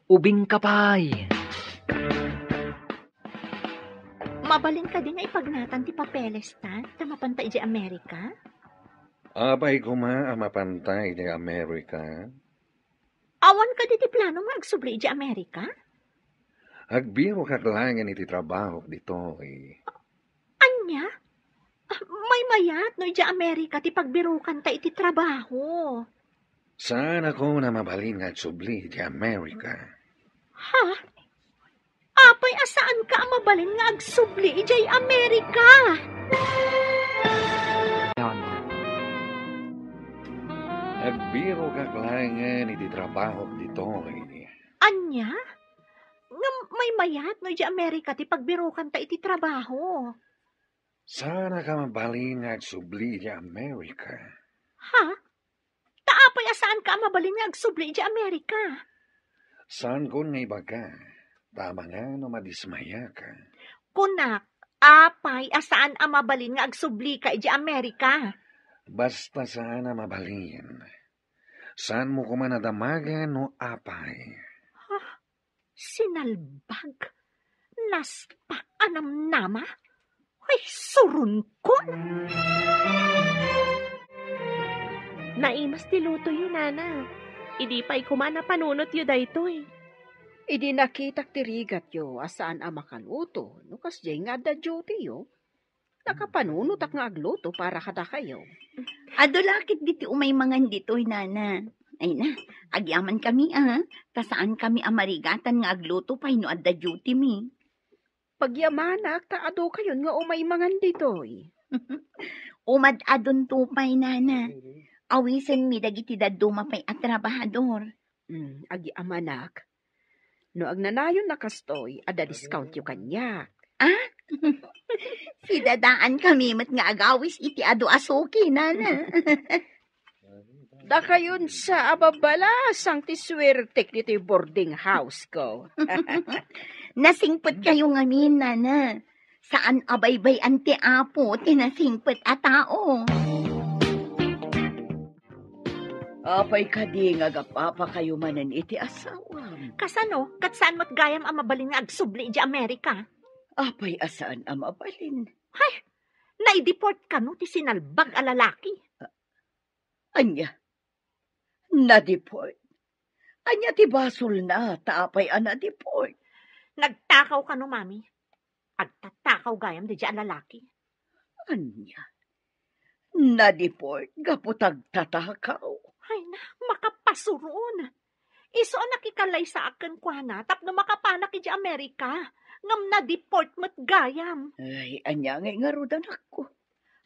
Ubingka pay. Mabalin kadi nga ipagnatan ti papeles ta, ta mapanta idiay Amerika? Apay koma a mapanta idiay Amerika? Awan kadi ti plano nga agsubli idiay Amerika? Agbirokak laengen iti trabahok ditoy. Ania? Ah, maymayat no idiay Amerika ti pagbirokanta iti trabaho. Saanakon a mabalin nga agsubli idiay Amerika. Ha? Apay a saanka a mabalin nga agsubli idiay Amerika? Agbirokak laengen iti trabahok ditoy. Ania? Ngem maymayat no idiay Amerika ti pagbirokanta iti trabaho. Saanaka mabalin nga agsubli idiay Amerika. Ha? Ta apay a saanka a mabalin nga agsubli idiay Amerika? Saankon nga ibaga, ta amangan no madismayaka. Kunak, apay a saan a mabalin nga agsublika idiay Amerika? Basta saan a mabalin. Saanmo koma a damagen no apay. Sinalbag? Naspak a namnama? Ay, suronkon! Naimas ti lutoyo, Nana. Idi pay koma a panunotyo daytoy. Idi nakitak ti rigatyo a saan a makaluto, no kasdiay nga adda dutyo, nakapanunotak nga agluto para kadakayo. Adu la ketdi ti umay mangan ditoy, Nana. Ay na, agyamankami a, ta saankami a marigatan nga agluto pay no adda dutymi. Pagyamanak ta adukayon nga umay mangan ditoy. Umad-adunto pay, Nana. Awisenmi dagiti dadduma pay a trabahador. Mm, agyamanak. No agnanayon a kastoy, adda discountyo kaniak. Ah? Sidadaankami met nga agawis iti adu a suki, Nana. Dakayon sa a babalasang ti suertek ditoy boarding house ko. Nasingpetkayo ngamin, Nana. Saan a baybay-an ti Apo ti nasingpet a tao. Apay kadi nga agapapakayo manen iti asawam? Kasano? Ket saan met gayam a mabalin nga agsubli idiay Amerika? Apay a saan a mabalin? Hay! Naideport kano ti sinalbag a lalaki? Ania? Nadeport? Ania ti basolna ta apay a nadeport? Nagtakaw kano, Mami? Agtatakaw gayam daydiay a lalaki. Ania? Nadeport gapu ta agtatakaw? Ay na, makapasuron. Isu a nakikallaysaak kenkuana tapno makapanak idiay Amerika, ngem nadeport met gayam. Ay, ania ngay ngarud, anakko?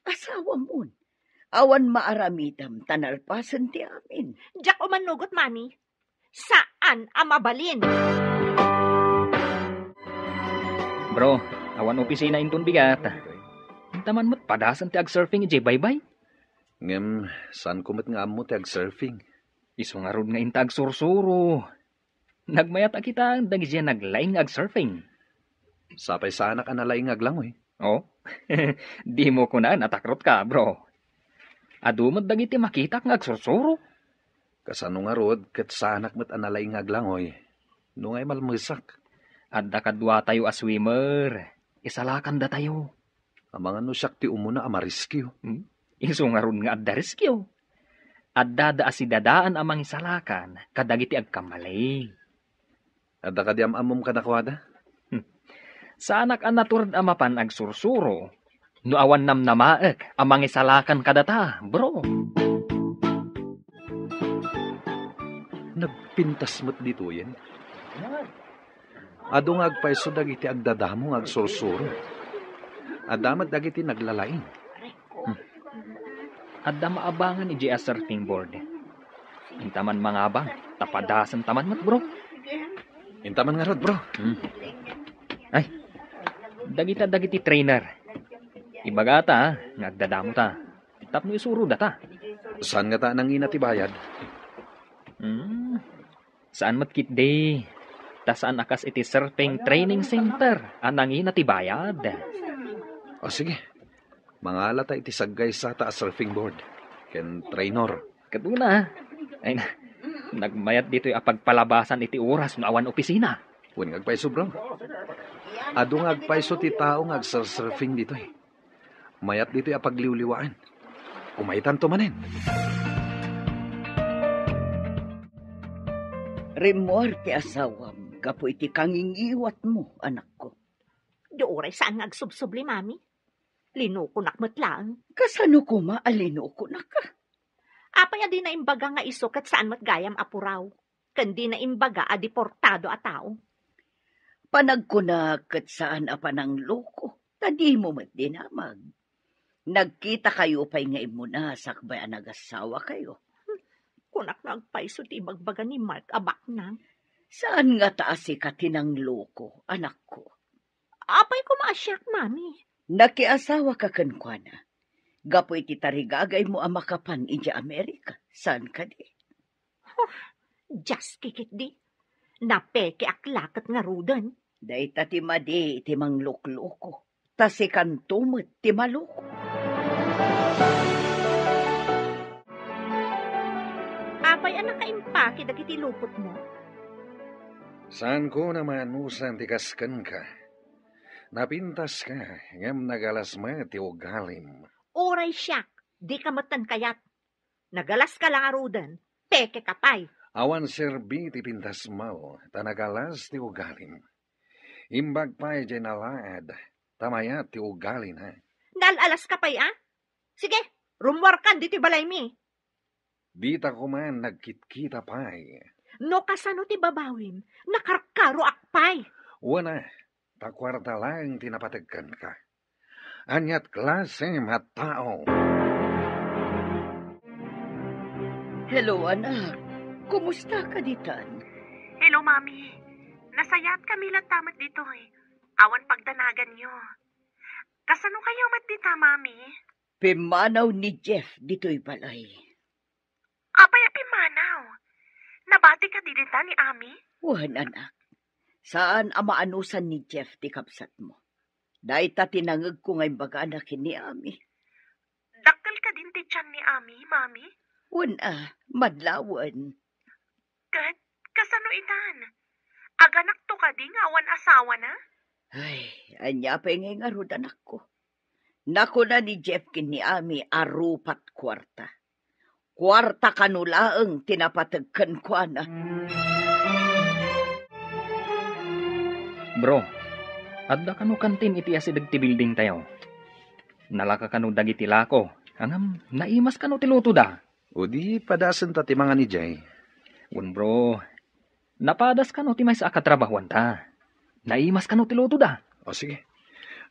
Asawamon. Awan maaramidam ta nalpasen ti amin. Diak umanugot, Mami. Saan a mabalin. Bro, awan opisina inton bigat. Inta man met padasen ti agsurfing idiay baybay. Ngem, saanko met nga ammo ti agsurfing? Isu ngarud nga inta agsursuro. Nagmayat a kitaen dagidiay naglaing nga agsurfing. Sapay saanak a nalaing nga aglangoy. Oh? Dimo kunaan a takrotka, bro. Adu met dagiti makitak nga agsursuro. Kasano ngarud ket saanak met a nalaing nga aglangoy? No nga imalmesak. Adda kaduatayo a swimmer. Isalakandatayo. Amangan no siak ti umuna a mariskio. Hmm? Isu ngarud nga adda riskio. Addada a sidadaan a mangisalakan kadagiti agkamali. Adda kadi am-ammom kadakuada? Hmm. Saanak a natured a mapan agsursuro no awan namnamaek a mangisalakan kadata, bro. Nagpintas met ditoyen. Adu nga agpayso dagiti agdadamo nga agsursuro. Adda met dagiti naglalaing. Hmm. Adda maabangan idiay a surfing board. Intaman mangabang, ta padasentaman met, bro. Intaman ngarud, bro. Hmm. Ay, dagita dagiti trainer. Ibagata, ha, nga agdadamota. Tapno isurodata. Saan ngata a nangina ti bayad? Hmm. Saan met ketdi. Ta saan a kas iti surfing training center a nangina ti bayad. O, sige. Mangalata iti saggaysata a surfing board ken trainer. Ket una, ay na, nagmayat ditoy a pagpalabasan iti oras no awan opisina. Wen nga agpayso, bro. Adu nga agpayso ti tao nga agsursurfing ditoy. Mayat ditoy a pagliwliwaan. Umaytanto manen. Rimmuar ti asawam gapu iti kangingiwatmo, anakko. Di uray saan nga agsubsubli, Mami. Linukonak met laeng. Kasano koma a linukonak? Apay a dina imbaga nga isu ket saan met gayam a puraw? Ken dina imbaga a deportado a tao? Panagkunak ket saan a panangloko, ta dimo met dinamag. Nagkitakayo pay nga immuna sakbay a nagasawakayo. Kunak nga agpayso ti ibagbaga ni Mark a baknang. Saan ngata a sika ti nangloko, anakko? Apay koma a siak, Mami? Nakiasawaka kenkuana gapu iti tarigagaymo a makapan idiay Amerika, saan kadi? Huh, diaski ketdi. Napekeak la ket ngaruden. Dayta ti madi iti manglokloko, ta sikanto met ti maloko. Apay a nakaimpake dagiti lupotmo? Saanko a maanusan ti kas kenka. Napintaska, ngem nagalas met ti ugalim. Uray siak, dika metten kayat. Nagalaska la ngaruden, pekeka pay. Awan serbi ti pintasmo, ta nagalas ti ugalim. Imbag pay diay nalaad, ta mayat ti ugalina. Naal-alaska pay, a? Sige, rummuarkan ditoy balaymi. Dita koma nagkitkita pay. No kasano ti babawim, nakarkaroak pay. Wen a, ta kuarta laeng ti napateg kenka. Aniat klasem a tao? Hello, anak. Kumusta ka ditan? Hello, Mami. Nasayaat kami latta met ditoy. Awan pagdanaganyo. Kasano kayo met dita, Mami? Pimmanaw ni Jeff ditoy balay. Apay a pimmanaw? Nabati kadi dita ni Ami? Wen, anak. Saan a maanusan ni Jeff ti kabsatmo. Dayta ti nangegko nga imbagana ken ni Ami. Dakkel kadin ti tian ni Ami, Mami? Wen a, madlawen. Ket kasano itan? Aganakto kadi nga awan asawana? Ay, ania pay ngay ngarud, anakko? Nakuna ni Jeff ken ni Ami a rupat kuarta. Kuarta kano laeng ti napateg kenkuana. Bro, adda kano kantin iti asideg ti building tayo? Nalaka kano dagiti lako, ngem naimas kano ti lutoda? O di padasenta ti mangan idiay? Wen, bro, napadas kano ti maysa a katrabahuanta. Naimas kano ti lutoda? O sige,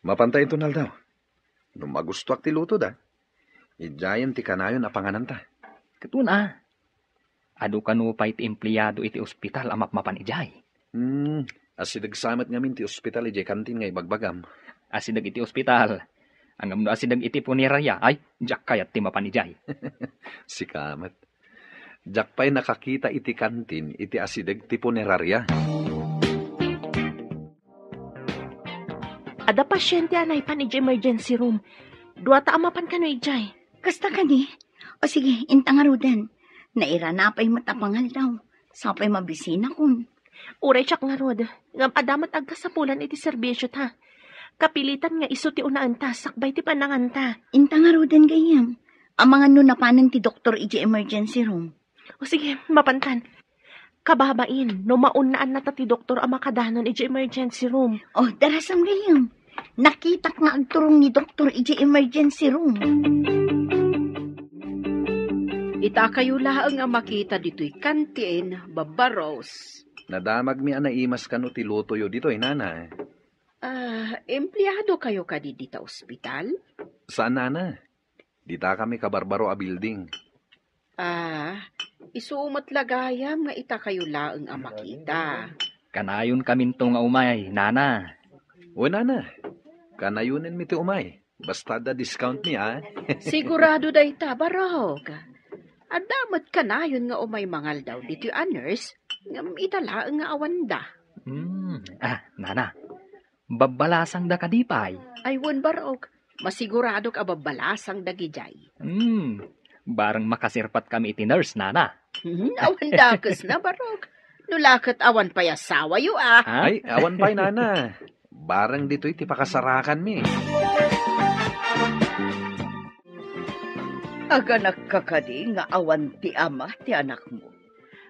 mapanta inton aldaw. No magustoak ti lutoda, idiayen ti kanayon a pangananta. Ket wen a, adu kano pay ti empleado iti ospital a mapmapan idiay? Hmm, asideg sa met ngamin ti ospital idiay kantin nga ibagbagam. Asideg iti ospital. Ngem no asideg iti punerarya, ay, diak kayat ti mapan idiay. Sika met. Diak pay nakakita iti kantin iti asideg ti puneraria. Adda pasiente a naipan idiay emergency room. Duata a mapan kano idiay. Kasta kadi? O sige, inta ngaruden. Nairana pay met a pangaldaw. Sa pay mabisinakon. Uray siak ngarud, ngem adda met agkasapulan iti serbisyota. Kapilitan nga isu ti unaenta sakbay ti pananganta. Inta ngaruden gayyem. Amangan no napanen ti doktor idiay emergency room. O sige, mapantan. Kababain, no maunnaannata ti doktor a makadanon idiay emergency room. O, darasam gayyem. Nakitak nga agturong ni doktor idiay emergency room. Ita kayo laeng a makita ditoy kantin, Babbaros. Nadamagmi a naimas kano ti lutoyo ditoy, nana. Ah, empleado kayo kadi dita ospital? Saan, nana. Dita kami kabarbaro a building. Ah, isu met la gayam nga ita kayo laeng a makita. Kanayon kaminto nga umay, nana. O, nana. Kanayonenmi ti umay. Basta adda discount mi, a. Sigurado dayta, Barok. Adda met kanayon nga umay mangaldaw ditoy a nurse, ngem ita laeng nga awanda. Hmm. Ah, nana. Babbalasangda kadi pay? Ay, wen, Barok. Masiguradok a babbalasang dagidiay. Hmm. Bareng makasirpat kami iti nurse, nana. Hmm, awan dakes na, Barok. No la ket awan pay asawayo, a. Ha? Ay, awan pay, nana. Bareng ditoy ti pakasarakanmi. Aganakka kadi nga awan ti ama ti anakmo?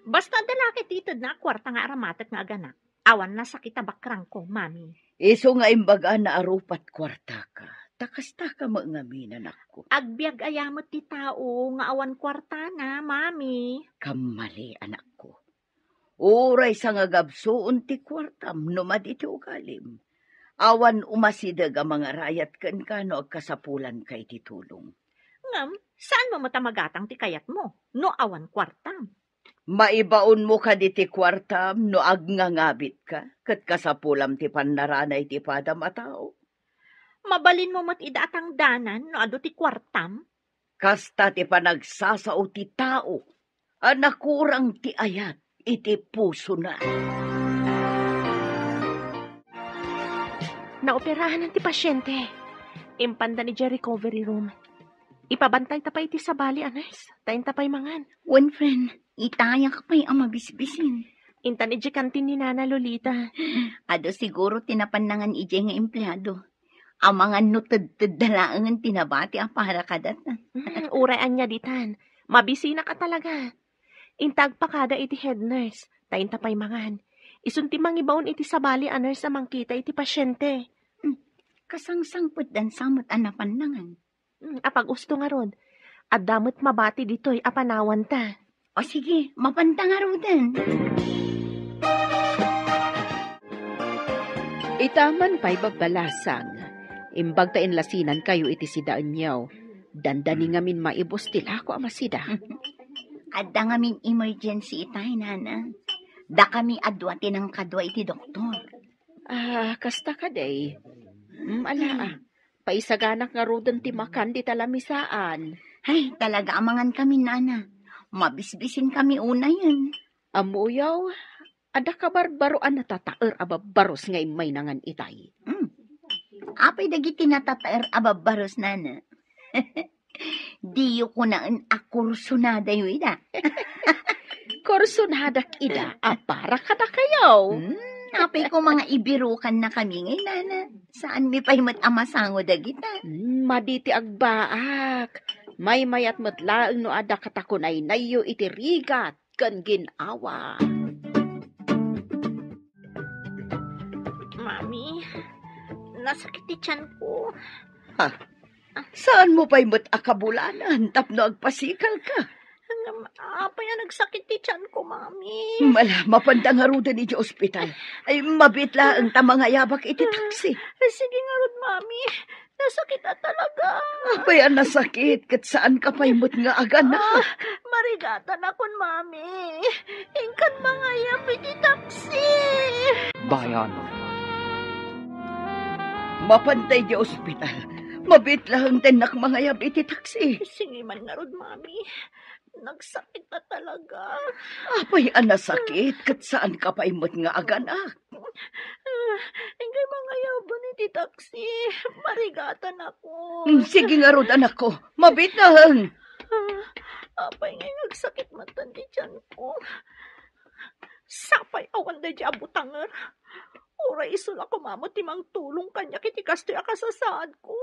Basta adda la ket itedna a kuarta nga aramatek nga aganak. Awan nasakit a bakrangko, Mami. Isu nga imbagana a rupat kuartaka, ta kastaka met ngamin, anakko. Agbiag aya met ti tao nga awan kuartana, Mami. Kammali, anakko. Uray sangagabsuon ti kuartam no madi ti ugalim. Awan umasideg a mangarayat kenka no agkasapulanka iti tulong. Ngem, saanmo met a magatang ti kayatmo no awan kuartam? Maibaonmo kadi ti kuartam no agngangabitka ket kasapulam ti pannaranay ti padam a tao? Mabalinmo met ida a tangdanan no adu ti kuartam? Kasta ti panagsasao ti tao a nakurang ti ayat iti pusona. Naoperahan ti pasiente. Impanda idiay recovery room. Ipabantayta pay iti sabali a nurse, ta inta pay mangan. Wen, friend, itayak pay a mabisbisin. Intan idiay kantin ni Nana Lolita. Adu siguro ti napannangan idiay nga empleado. Amangan no tedtedda laengen ti nabati a para kadata. Hmm, uray ania ditan. Mabisinak a talaga. Inta agpakada iti head nurse, ta inta pay mangan. Isun ti mangibaon iti sabali a nurse a mangkita iti pasiente. Hmm, kasangsangpetdan sa met a napannangan. Hmm, apag-usto ngarud. Adda met mabati ditoy a panawanta. O sige, mapanta ngaruden. Ita man pay babbalasang. Imbag ta inlasinankayo iti sidaenyo. Dandani ngamin maibus ti lako a masida. Adda ngamin emergency itay, nana. Dakami a dua ti nangkadua iti doktor. Ah, kasta kadi. Mm, ala, ah. Paisaganak ngaruden ti makan dita lamisaan. Ay, talaga a mangankami, nana. Mabisbisinkami unayen. Ammoyo, adda kabarbaro a natataer a babbaros nga immay nangan itay. Hmm. Apay dagiti natataer a babbaros, nana? Diyo kunaen a kursonadayo ida. Kursonadak ida a para kadakayo. Hmm, apay koma nga ibirokannakami ngay, nana. Saanmi pay met a masango dagita. Hmm, madi ti agbaak. Maymayat met laeng no adda katakunaynayyo iti rigat ken gin-awa. Mami, nasakit ti tiyanko. Ha? Saanmo pay met a kabulanan tapno agpasikalka? Ngem, apay a nagsakit ti tiyanko, Mami? Mala, mapanda ngaruden idiay ospital. Ay, mabiit laeng ta mangayabak iti taksi. Ay, sige ngarud, Mami. Nasakit a talaga. Apay a nasakit, ket saanka pay met nga aganak. Ah, marigatanakon, Mami. Inkan mangayab iti taksi. Bayan. Mapanta idiay ospital. Mabiit laeng ti innak mangayab iti taksi. Sige man ngarud, Mami. Nagsakit na talaga. Apay a nasakit, ket saanka pay met nga aganak? Ah, inkay mangayaban iti taksi. Marigatanakon. Mm, sige ngarud, anakko. Mabiit laeng. Ah, apay ngay agsakit met ti tianko? Sapay awan daydi a butanger. Uray isu la koma met ti mangtulong kaniak iti kastoy a kasasaadko.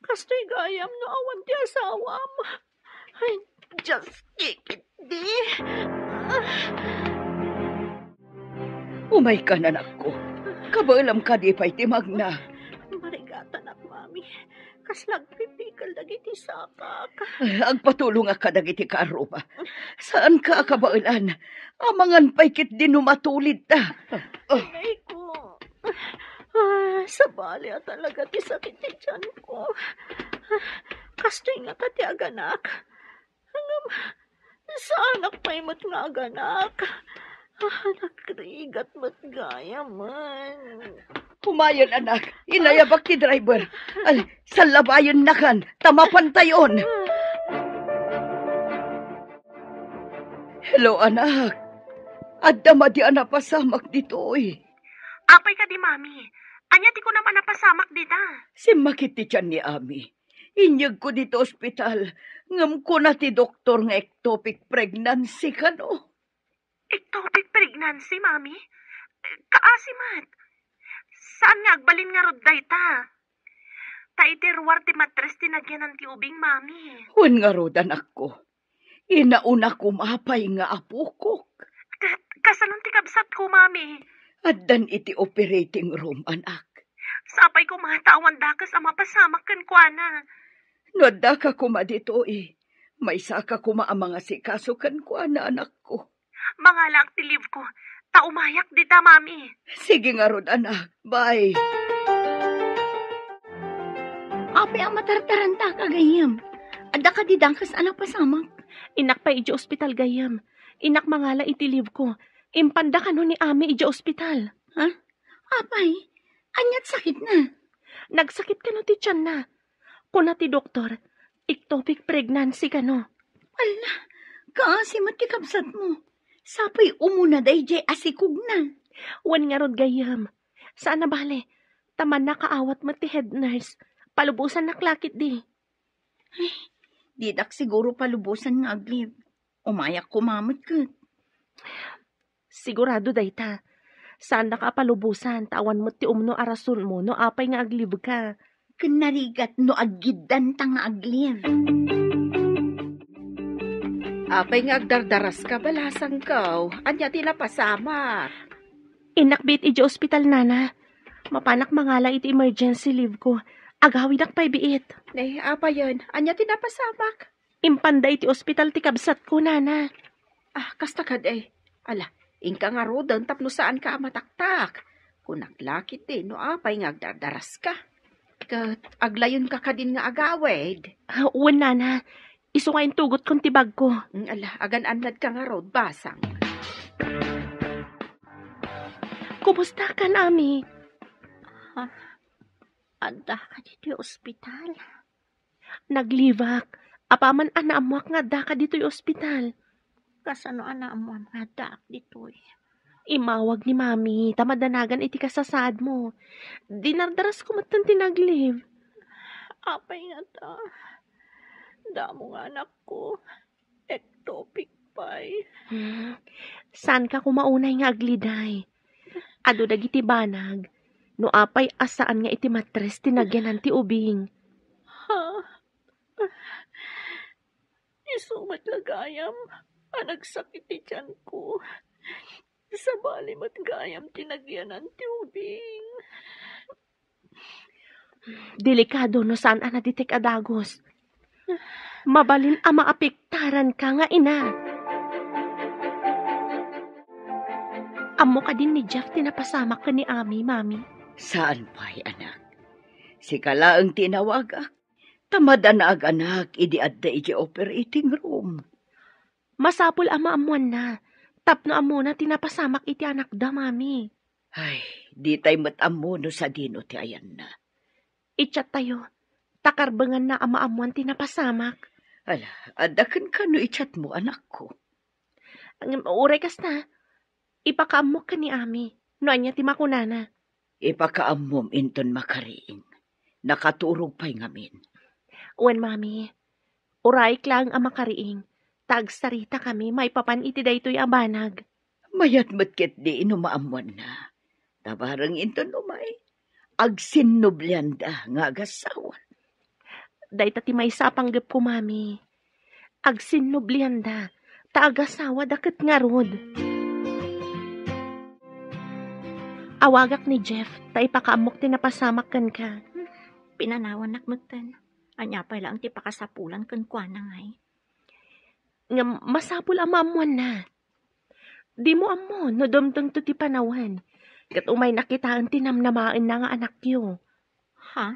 Kastoy gayam no awan ti asawam. Ay, Diyos, kikitdi. Umaykan, anakko. Kabaelam kadi pay ti magna. Marigatanak, Mami. Kasla agpipikel dagiti sakak. Agpatulongak kadagiti kaarruba. Saanka a kabaelan. Amangan pay ketdi no matulidta. Inayko. Ah, sabali a talaga ti sakit ti tianko. Ah, kastoy ngata ti aganak. Ngem, saanak pay met nga aganak. Ah, nagrigat met gayamen. Kumayon, anak. Inayabak ti driver. Al, sallabayennakan, ta mapantayon. Hello, anak. Adda madi a napasamak ditoy. Apay kadi, Mami? Ania ti kunam a napasamak dita? Simmakit ti tian ni Ami. Inyegko dito ospital, ngem kuna ti doktor nga ectopic pregnancy kano. Ectopic pregnancy, Mami? Kaasi met. Saan nga agbalin ngarud dayta? Ta iti ruar ti matres ti nagyanan ti ubing, Mami. Wen ngarud, anakko. Inauna koma pay nga apokok. Ka-, kasano ti kabsatko, Mami? Addan iti operating room, anak. Sapay koma ta awan dakes a mapasamak kenkuana. No addaka koma ditoy, maysaka koma a mangasikaso kenkuana, anakko. Mangalaak ti leave ko, ta umayak dita, Mami. Sige ngarud, anak. Bye. Apay a matartarantaka, gayyem? Adda kadi dakes a napasamak? Innak pay idiay ospital, gayyem. Innak mangala iti leave ko. Impanda kano ni Ami idiay ospital. Ha? Apay, aniat sakitna? Nagsakit kano ti tianna. Kuna ti doktor, ectopic pregnancy kano. Ala, kaasi met ti kabsatmo. Sapay umuna daydiay a sikogna. Wen ngarud, gayyem. Saan a bale, ta mannakaawat met ti head nurse. Palubosannak la ketdi. Ay, didak siguro palubosan nga ag-leave. Umayak koma met ket. Sigurado dayta. Saandaka a palubosan, ta awan met ti umno a rason mo no apay nga ag-leave ka. Ken narigat no aggiddanta nga ag-leave. Apay nga agdardaraska, balasangko? Ania ti napasamak? Innak biit idiay ospital, nana. Mapanak mangala iti emergency leave ko. Agawidak pay biit. Ne, apayen? Ania ti napasamak? Impanda iti ospital ti kabsatko, nana. Ah, kasta kadi. Ala, inka ngaruden tapno saanka a mataktak. Kunak la ketdi no apay nga agdardaraska. Ket aglayonka kadin nga agawid? Ah, wen, nana. Isu nga intugotkon ti bagko. Mm, ala, agan-annadka ngarud, basang. Kumustakan, Ami? Ah, adda kadi ti ospital? Naglibak. Apaman a naammoak nga addaka ditoy ospital. Kasano a naammoam nga addaak ditoy? Immawag ni Mami, ta madanagan iti kasasaadmo. Dinardarasko metten ti nag-leave. Apay ngata? Damo nga anakko. Ectopic pay. Hmm. Saanka koma unay nga agliday. Adu dagiti banag, no apay a saan nga iti matres ti nagyanan ti ubing. Ha? Isu met la gayam a nagsakit ti tianko. Sabali met gayam ti nagyanan ti ubing. Delikado no saan a naditek a dagus. Mabalin a maapektaranka nga ina. Ammo kadin ni Jeff ti napasamak ken ni Ami, Mami? Saan pay, anak. Sika laeng ti inawagak. Ta madanagan idi adda iti operating room. Masapul a maammoanna, tapno ammona ti napasamak iti anakda, Mami. Ay, ditay met ammo no sadino ti ayanna. I-chat tayo, ta karbenganna a maammoan ti napasamak. Ala, adda kenka no i-chat mo, anakko. Ngem uray kasta, ipakaammok ken ni Ami no ania ti makunana. Ipakaammom inton makariing. Nakaturog pay ngamin. Wen, Mami. Urayek laeng a makariing, ta agsaritakami maipapan iti daytoy a banag. Mayat met ketdi no maammoanna. Ta bareng inton umay, agsinnublianda nga agasawa. Dayta ti maysa a panggepko, Mami. Agsinnublianda, ta agasawada ket ngarud. Awagak ni Jeff, ta ipakaammok ti napasamak kenka. Pinanawannak metten. Ania pay laeng ti pakasapulan kenkuana ngay? Ngem masapul a maammoanna. Dimo ammo no dumtengto ti panawen, ket umayna kitaen ti namnamaenna nga anakyo. Ha?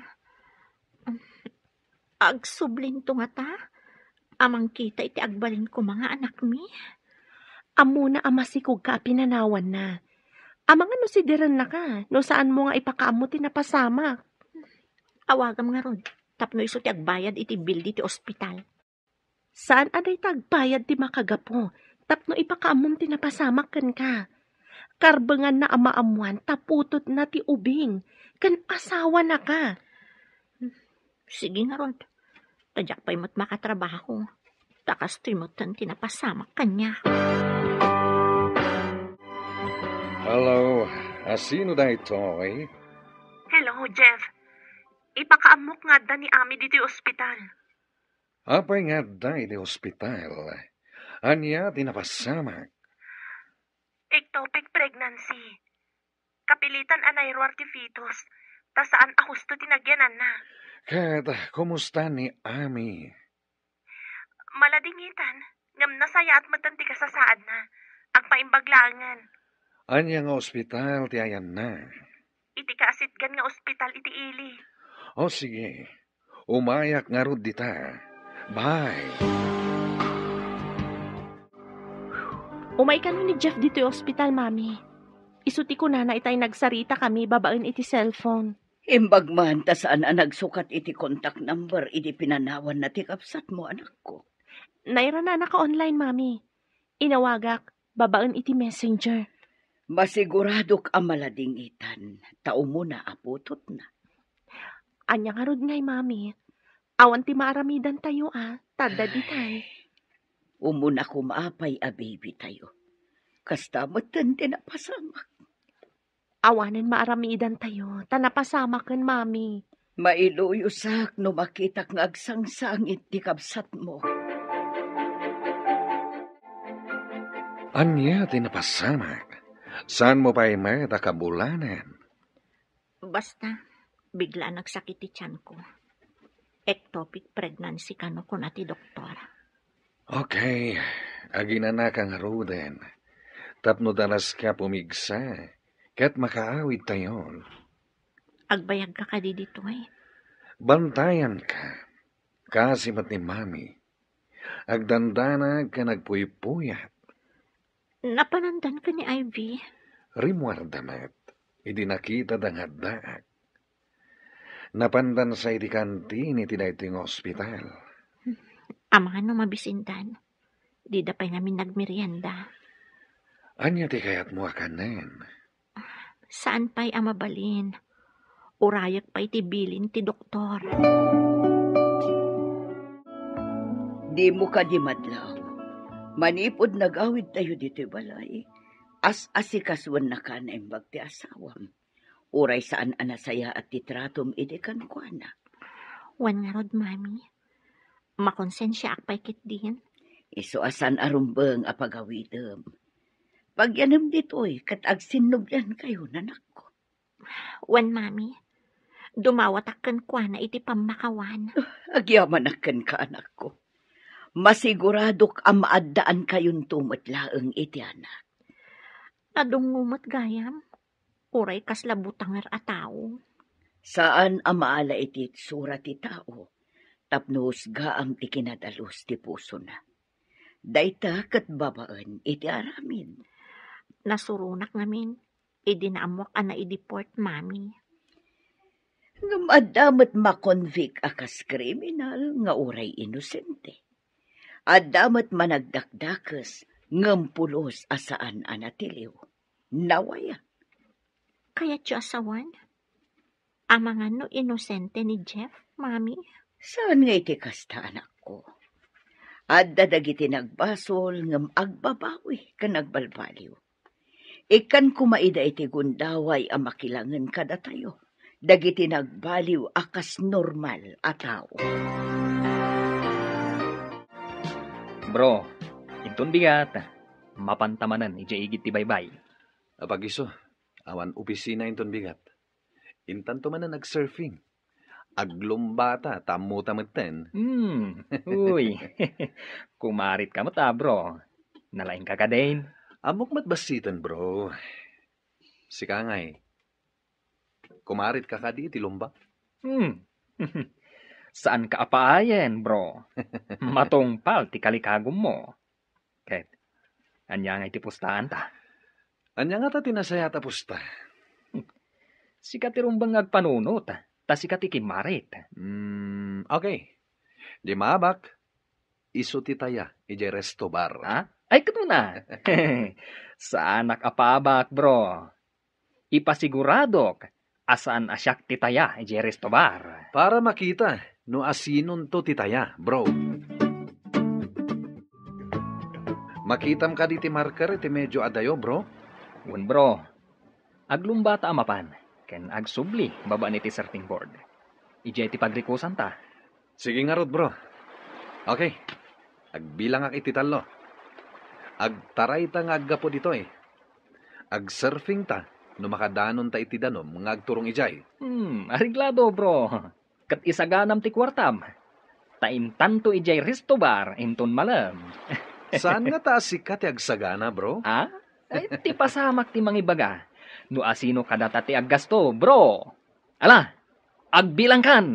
Agsublinto ngata a mangkita iti agbalin koma nga anakmi? Ammona a masikogka a pinanawanna. Amangan no sidirennaka no saanmo nga ipakaammo ti napasamak. Awagam ngarud tapno isu ti agbayad iti bill ditoy ospital. Saan a dayta agbayad ti makagapu tapno ipakaammom ti napasamak kenka. Karbenganna a maammoan ta putotna ti ubing ken asawanaka. Sige ngarud, ta diak pay met makatrabaho. Ta kastoy metten ti napasamak kaniak. Hello, a sino daytoy? Hello, Jeff. Ipakaammok nga adda ni Ami ditoy ospital. Apay nga adda iti ospital? Ania ti napasamak? Ectopic pregnancy. Kapilitan a nairuar ti fetus, ta saan a husto ti nagyananna. Ket kumusta ni Ami? Maladingitan, ngem nasayaat metten ti kasasaadna. Agpaimbag laengen. Ania nga ospital ti ayanna? Iti kaasitgan nga ospital iti ili. O sige, umayak ngarud dita. Bye. Umay kano ni Jeff ditoy ospital, Mami. Isu ti kunana itay nagsaritakami babaen iti cellphone. Imbag man ta saan a nagsukat iti contact number idi pinanawanna ti kabsatmo, anakko. Nairana naka-online, Mami. Inawagak babaen iti messenger. Masiguradok a maladingitan, ta umuna a putotna. Ania ngarud ngay, Mami? Awan ti maaramidantayo a, ta adda ditay. Umuna koma pay a baby tayo. Kasta metten ti napasamak. Awanen maaramidantayo, ta napasamaken, Mami. Mailuyosak no makitak nga agsangsangit ti kabsatmo. Ania ti napasamak? Saanmo pay met a kabulanen? Basta, bigla a nagsakit ti tianko. Ectopic pregnancy kano kuna ti doktor. Okay, aginanaka ngaruden. Tapno daraska pumigsa, ket makaawidtayon. Agbayagka kadi ditoy? Bantayanka, kasi met ni Mami. Agdandanag ken agpuypuyat. Napanandan ken ni Ivy? Rimmuarda met, idi nakitada nga addaak. Napandansa iti kantin iti daytoy nga ospital. Amangan no mabisindan. Dida pay ngamin nagmerienda. Ania ti kayatmo a kanen? Saan pay a mabalin. Urayek pay ti bilin ti doktor. Dimo kadi madlaw. Manipud nagawidtayo ditoy balay, as-asikasuennaka a naimbag ti asawam. Uray saan a nasayaat ti tratom idi kenkuana. Wen ngarud, Mami. Makonsensiaak pay ketdin. Isu a saan a rumbeng a pagawidem. Pagyanem ditoy ket agsinnubliankayon, anakko. Wen, Mami. Dumawatak kenkuana iti pammakawan. Agyamanak kenka, anakko. Masiguradok a maaddaankayon met laeng iti anak. Nadungngo met gayam. Uray kasla butanger a tao. Saan a maala iti itsura ti tao tapno husgaam ti kinadalus ti pusona. Dayta ket babaen iti aramid. Nasuronak ngamin idi naammoak a naideport, Mami. Ngem adda met makonvict a kas kriminal nga uray inosente. Adda met managdakdakes ngem pulos a saan a natiliw. Nawayan. Kayatyo a sawen? Amangan no inosente ni Jeff, Mami? Saan nga iti kasta, anakko? Adda dagiti nagbasol ngem agbabawi ken agbalbaliw. Ikkan koma ida iti gundaway a makilangen kadatayo, dagiti nagbaliw a kas normal a tao. Bro, inton bigat, mapanta manen idiay igid ti baybay. Apagiso, awan opisina inton bigat. Intanto manen agsurfing. Aglumbata, ta ammota metten. Hmm, uy. Kumarit ka met, ah, bro. Nalaing ka kadin? Ammok met bassiten, bro. Sika ngay, kumarit ka kadi iti lumba? Hmm. Saan ka apaayen, bro? Matungpal ti kalikagummo. Ket, ania nga iti pustaanta? Ania ngata ti nasayaat a pusta? Sika ti rumbeng nga agpanunot, ta sika ti kimmarit. Hmm, okay. Di maabak, isu ti taya idiay resto bar. Ha? Ay, ket una. Saanak a paabak, bro. Ipasiguradok a saan a siak ti taya idiay resto bar. Para makita no asinonto ti taya, bro. Makitam kadi ti marker iti medio adayo, bro? Wen, bro. Aglumbata a mapan, ken agsubli babaen iti surfing board. Idiay ti pagrikosanta. Sige ngarud, bro. Okay. Agbilangak iti tallo. Agtarayta nga aggapu ditoy. Agsurfingta no makadanonta iti danum nga agturong idiay. Hmm, areglado, bro. Ket isaganam ti kuartam. Ta intanto idiay resto bar inton malem. Saan ngata a sika ti agsagana, bro? Ah? Ay, ti pasamak ti mangibaga. No asino kadata ti aggasto, bro? Ala, agbilangkan!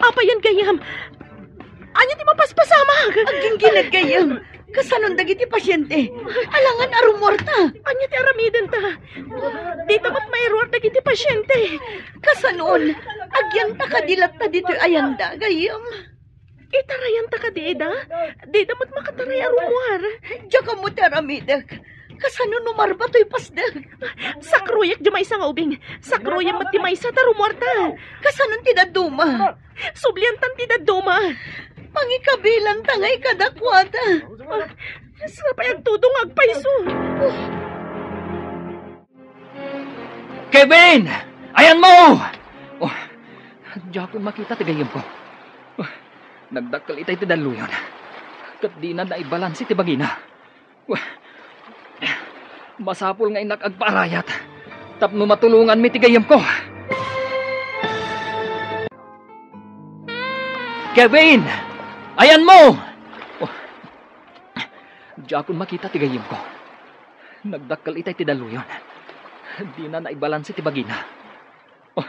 Apay yan, gayyem? Ania ti mapaspasamak? Agginggined, gayyem. Kasanon dagiti pasiente? Alangan a rumuarta. Ania ti aramidenta? Dita met mairuar dagiti pasiente. Kasanon? Agyanta kadi latta ditoy ayanda, gayyem? Itarayanta kadi ida? Dida met makataray a rumuar. Diak ammo ti aramidek. Kasano no marba toy pasdek? Sakroyak diay maysa nga ubing. Sakroyam met ti maysa ta rumuarta. Kasano ti dadduma? Subliantan ti dadduma. Mangikabilanta ngay kadakuada. Ah, sapay agtudong nga agpayso. Kevin! Ayanmo! Oh, diakon makita ti gayyemko. Oh, nagdakkel itay ti dalluyon. Ket dina naibalanse ti bagina. Oh, masapul nga innak agpaarayat tapno matulonganmi ti gayyemko. Kevin! Ayanmo! Oh, diakon makita ti gayyemko. Nagdakkel itay ti dalluyon. Dina naibalanse ti bagina. Oh,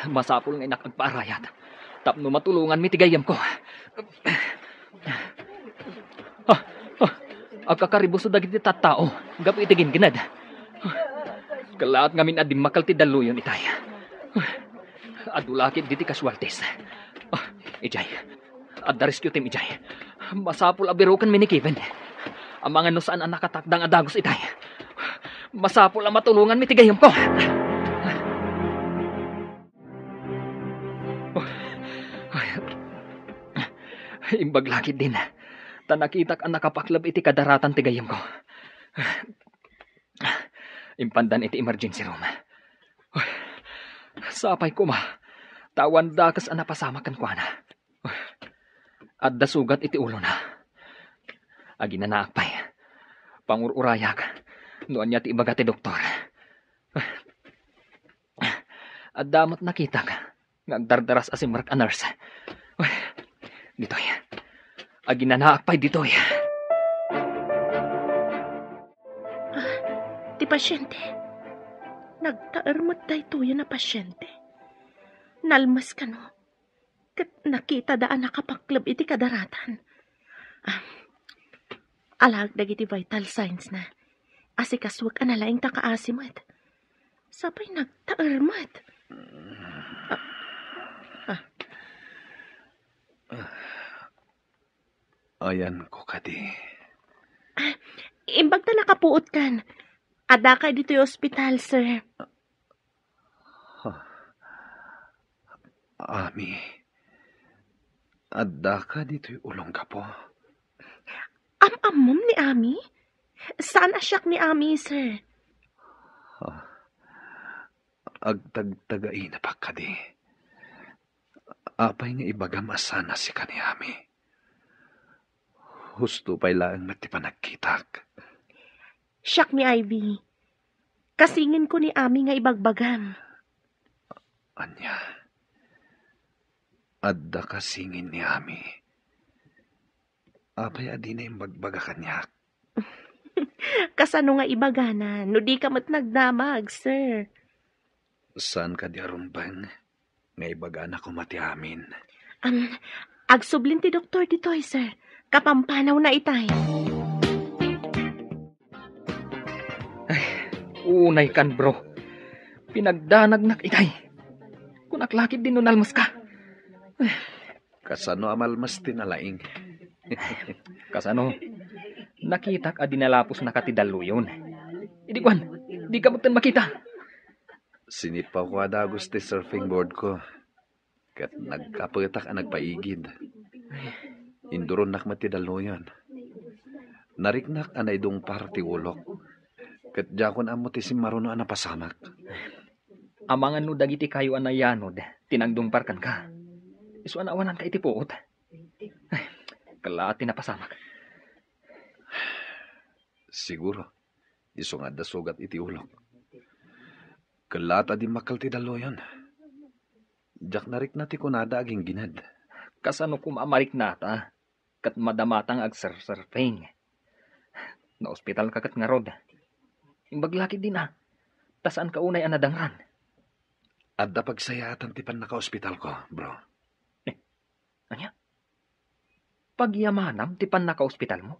masapul nga innak agpaarayat tapno matulonganmi ti gayyemko. Ah, ah, agkakaribuso dagiti tattao gapu iti gingined. Kellaat ngamin a dimmakkel ti dalluyon itay. Adu la ketdi ti casualties. Ah, idiay. Adda rescue team idiay. Masapul a birukenmi ni Kevin. Amangan no saan a nakatakdang a dagus itay. Masapul a matulonganmi ti gayyemko. Imbag la ketdin, ta nakitak a nakapakleb iti kadaratan ti gayyemko. Impandan iti emergency room. Sapay koma, ta awan dakes a napasamak kenkuana. Adda sugat iti ulona. Aginanaak pay. Pangur-urayak no ania ti ibaga ti doktor. Adda met nakitak nga agdardaras a simrek a nurse. Uy, ditoy. Aginanaak pay ditoy. Ah, ti pasyente. Nagtaer met daytoyen a pasyente. Nalmes kano. Ket nakitada a nakapakleb iti kadaratan. Ah, alaek dagiti vital signs na. Asikasuek a nalaing ta kaasi met. Sapay nagtaer met. Ah, ah. Ayanko kadi. Ah, imbag ta nakapuotkan. Addaka ditoy ospital, sir. Ami, addaka ditoy ulong gapu? Am-ammom ni Ami? Saan a siak ni Ami, sir. Agtagtagaina pa kadi. Apay nga ibagam a saan a sika ni Ami? Husto pay laeng met ti panagkitak. Siak ni Ivy. Kasinginko ni Ami nga ibagbagam. Ania? Adda kasingin ni Ami? Apay a dina imbagbaga kaniak? Kasano nga ibagana no dika met nagdamag, sir? Saan kadi a rumbeng nga ibagana koma ti amin? Am, agsublin ti doktor ditoy, sir. Kapampanawna itay. Ay, unay kan, bro. Pinagdanagnak itay. Kunak lakit din no nalmas ka. Kasano a malmas ti nalaing? Kasano? Nakitak a dinalapos na ka ti dalluyon. Idi kuan, di ka magtan makita. Sinipawko a dagus ti surfing board ko. Ket nagkapetak a nagpaigid. Induronnak met ti dalluyon. Nariknak a naidungpar ti ulok. Ket diakon ammo ti simmaruno a napasamak. Amangan no dagiti kayo a nayanod ti nagdungpar kenka. Isu a naawananka iti puot. Ay, kella ti napasamak. Siguro, isu nga adda sugat iti ulok. Kella ta dimmakkel ti dalluyon. Diak narikna ti kunada a ginggined. Kasano koma a mariknata? Ket madamata nga agserserfing. Naospitalka ket ngarud. Imbag lakit din a. Ta saanka unay a nadangran. Adda pagsayaatan ti pannakaospitalko, bro. Eh, ania? Pagyamanam ti pannakaospitalmo?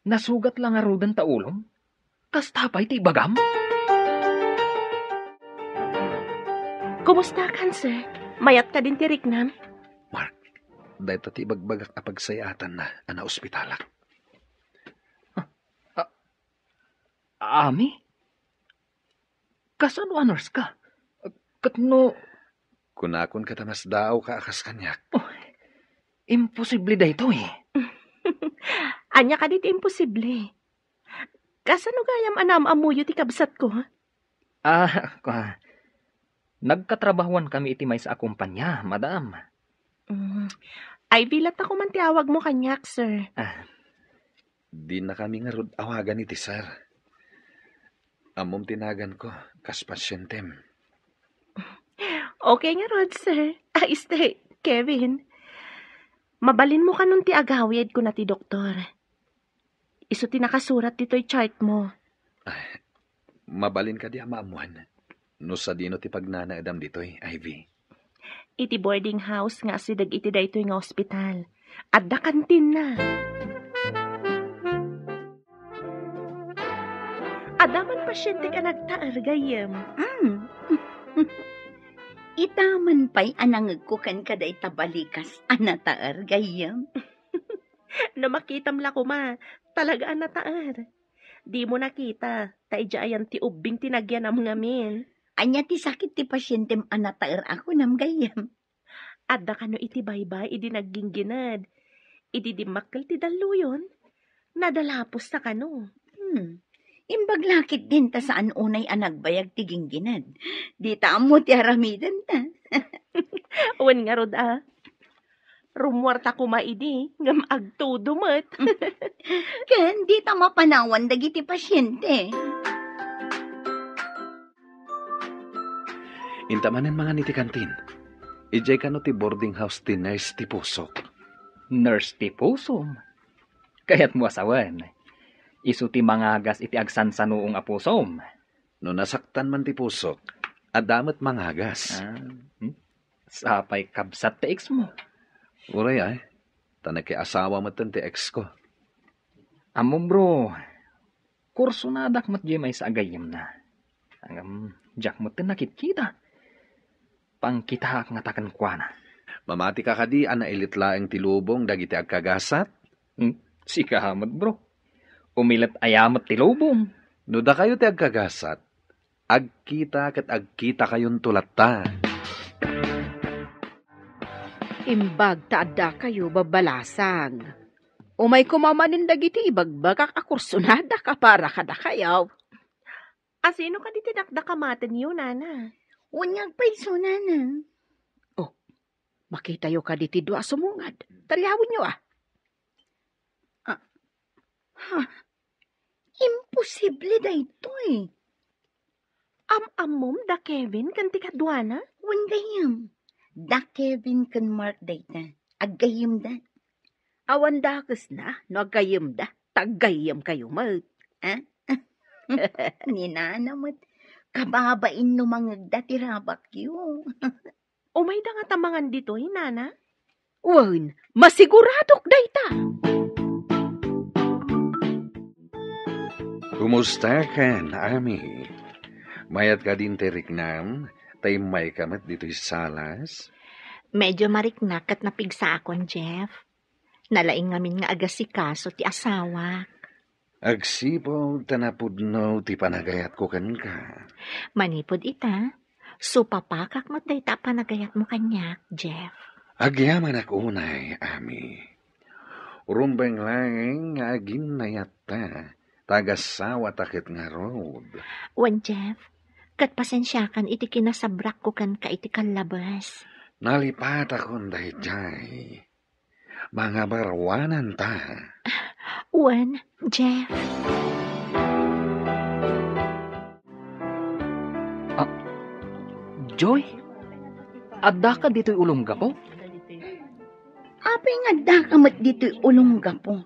Nasugat la ngaruden ta ulom? Kasta pay ti ibagam? Kumusta kan, sir? Mayat ka din ti riknam? Mark, dayta ti ibagbagak a pagsayaatanna a naospitalak. Ah, ah, Ami? Kasano a nurse ka? Ket no Kunakon ket a masdaawka a kas kaniak. Oh, imposible daytoy. Ania kadi ti imposible? Kasano gayam a naam-ammoyo ti kabsatko? Ah, kua-, nagkatrabahuan kami iti maysa a kumpanya, madam. Mm. Ay, bilat ako man ti awagmo kaniak, sir. Ah. Dina kami ngarud awagan iti sir. Ammom ti naganko, kas pasientem. Okay ngarud, sir. Ah, este, Kevin. Mabalinmo kanon ti agawid, kuna ti doktor. Isu ti nakasurat ditoy chart mo. Ay, mabalin kadi a maammoan no sadino ti pagnanaedam ditoy, Ivy? Iti boarding house nga asideg iti daytoy nga ospital. Adda kantinna. Adda man pasiente a nagtaer gayyem. Mm. Ita man pay a nangegko ken kadayta balikas a nataer gayyem. No makitam la koma, talaga a nataer. Dimo nakita, ta idiay ayan ti ubbing ti nagyanam ngamin. Ania ti sakit ti pasientem a nataer a kunam gayyem? Adda kano iti baybay idi nagginggined. Idi dimmakkel ti dalluyon, nadalapos ta kano. Hmm. Imbag lakit din ta saan unay a nagbayag ti ginggined. Dita ammo ti aramidenta. Wen ngarud a. Rummuarta koma idi, ngem agtudo met. Ken dita mapanawan dagiti pasiente. Inta manen mangan iti kantin. Idiay kano ti boarding house ti nurse ti pusok. Nurse ti pusom? Kayatmo a sawen, isu ti mangagas iti agsansanuong a pusom. No nasaktan man ti pusok, adda met mangagas. Ah, hmm? Sapay kabsat ti ex mo. Uray ay, ta nakiasawa metten ti ex ko. Ammom, bro, Kursonadak met diay maysa a gayyemna. Ngem diak met nakitkita. Pangkitaak ngata kenkuana. Mamati ka kadi a nailit laeng ti lubong dagiti agkagasat? Hmm, sika met, bro. Umilet aya met ti lubong. No dakayo ti agkagasat, agkita ket agkitakayonto latta. Imbag ta addakayo babbalasang. Umay koma manen dagiti ibagbagak a kursonadak a para kadakayo. Asino kadi ti dakdakamatenyo, nana? Wen nga agpayso, nana. Oh, makitayo kadi ti dua a sumungad. Taliawenyo, a. Ah, ha? Imposible daytoy. Am-ammom da Kevin ken ti kaduana? Wen gayyem. Da Kevin ken Mark dayta. Aggayyemda. Awan dakesna no aggayyemda. Ta aggayyemkayo met. Ah? Ni nana met. Kababain no mangegda ti rabakyo. Umayda ngata mangan ditoy, nana? Wen, masiguradok dayta. Kumusta kan, Ami? Mayat kadin ti riknam, ta immayka met ditoy salas? Medyo mariknak ket napigsaakon, Jeff. Nalaing ngamin nga agasikaso ti asawak. Agsipud ta napudno ti panagayatko kenka. Manipud ita, supapakak met dayta a panagayatmo kaniak, Jeff. Agyamanak unay, Ami. Rumbeng laeng nga aginnayatta, ta agasawata ket ngarud. Wen, Jeff, ket pasensiakan iti kinasabrakko kenka iti kallabes. Nalipatakon daydiay. Mangabaruananta. Wen, Jeff. Ah, Joy? Addaka ditoy ulonggapo? Apay nga addaka met ditoy ulonggapo?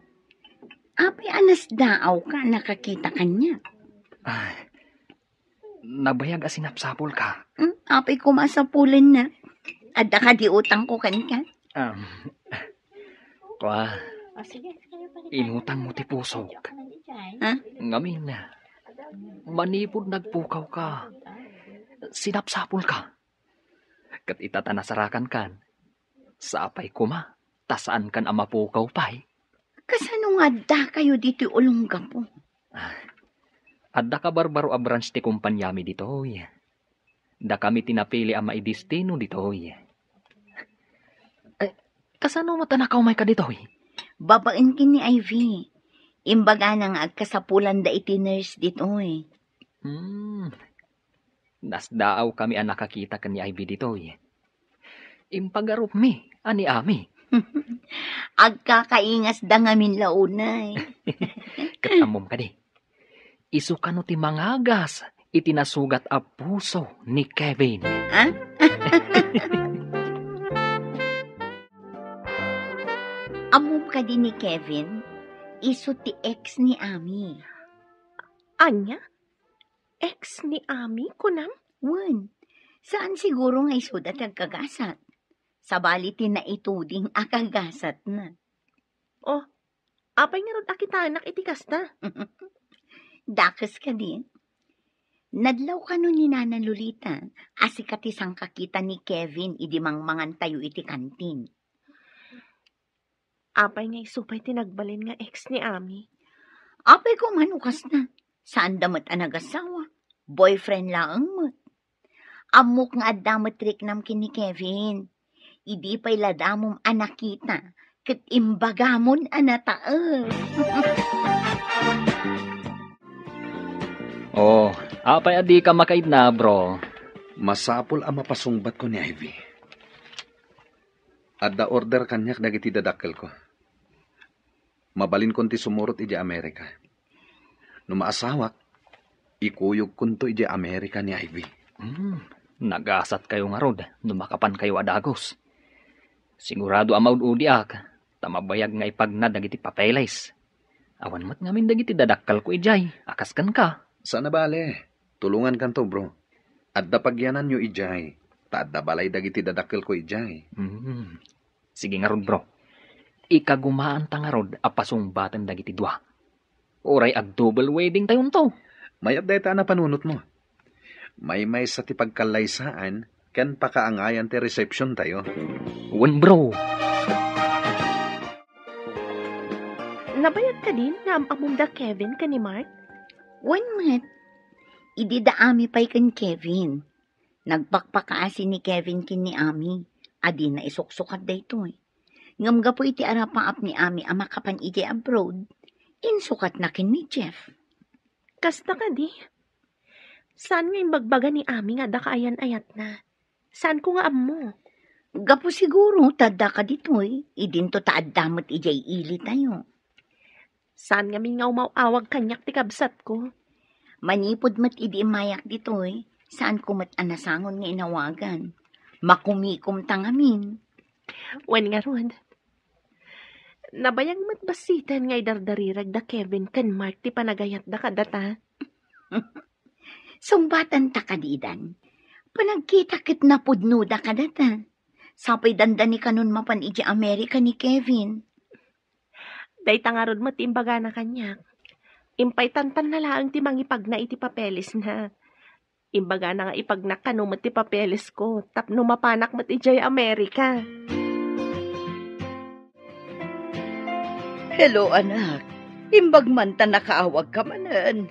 Apay a nasdaawka a nakakita kaniak? Ay, nabayag a sinapsapulka. Hmm? Apay koma a sapulennak? Adda kadi utangko kenka? Um, kua, inutangmo ti pusok. Ha? Ngamin, manipud nagpukawka, sinapsapulka. Ket ita ta nasarakankan, sapay koma ta saankan a mapukaw pay. Kasano nga addakayo ditoy ulonggapo? Ah, adda kabarbaro a branch ti kompaniami ditoy. Dakami ti napili a maidestino ditoy. Eh, kasano met a nakaumayka ditoy? Babaen ken ni Ivy. Imbagana nga agkasapulanda iti nurse ditoy. Hmm. Nasdaawkami a nakakita ken ni Ivy ditoy. Impagarupmi a ni Ami. Agkakaingasda ngamin la unay. Ket ammom kadi, isu kano ti mangagas iti nasugat a puso ni Kevin. Ha? Ammom kadi ni Kevin, isu ti ex ni Ami. Ania? Ex ni Ami, kunam? Wen, saan siguro nga isuda ti agkagasat. Sabali ti naituding a kagasatna. Oh, apay ngarud a kitanak iti kasta? Dakes kadi. Nadlaw kano ni Nana Lolita a sika ti sangkakita ni Kevin idi mangmangantayo iti kantin. Apay nga isu pay ti nagbalin nga ex ni Ami? Apay koma no kasta. Saanda met a nagasawa. Boyfriend laeng met. Ammok nga adda met riknam ken ni Kevin. Idi pay la damom a nakita, ket imbagamon a nataeng. Oh, apay a dika makaidna, bro? Masapul a mapasungbatko ni Ivy. Adda order kaniak dagiti dadakkelko. Mabalinkon ti sumurot idiay Amerika. No maasawak, ikuyogkonto idiay Amerika ni Ivy. Hmm, nagasatkayo ngarud no makapankayo a dagus. Sigurado a maud-udiak, ta mabayag nga ipagna dagiti papeles. Awan met ngamin dagiti dadakkelko idiay, a kas kenka. Saan a bale, tulongankanto, bro. Adda pagyananyo idiay, ta adda balay dagiti dadakkelko idiay. Hmm. Sige ngarud, bro. Ikagumaanta ngarud a pasungbaten dagiti dua. Uray a double wedding tayonto. Mayat dayta a napanunotmo. Maymaysa ti pagkallaysaan ken pakaangayan ti reception tayo. Wen, bro. Nabayag kadin nga am-amom da Kevin ken ni Mark? Wen met. Idi da Ami pay ken Kevin. Nagpakpakaasi ni Kevin ken ni Ami a dina isuksukat daytoy. Ngem gapu iti arapaap ni Ami a makapan idiay abroad, insukatna ken ni Jeff. Kasta kadi? Saan nga imbagbaga ni Ami nga adda kaayan-ayatna? Saanko nga ammo. Gapu siguro ta adda ka ditoy, idinto ta adda met idiay ili tayo. Saan ngamin nga umaw-awag kaniak ti kabsatko? Manipud met idi immayak ditoy, saanko met a nasangon nga inawagan. Makumikom ta ngamin. Wen ngarud, nabayag met bassiten nga idardarirag da Kevin ken Mark ti panagayatda kadata. Sungbatan ta kadidan. Panagkita ket napudnoda kadata. Sapay dandani kanon mapan idiay Amerika ni Kevin. Dayta ngarud met ti imbagana kaniak. Impay tantanna laeng ti mangipagna iti papelesna. Imbagana nga ipagnak kano met ti papelesko tapno mapanak met idiay Amerika. Hello, anak. Imbag man ta nakaawag ka manen.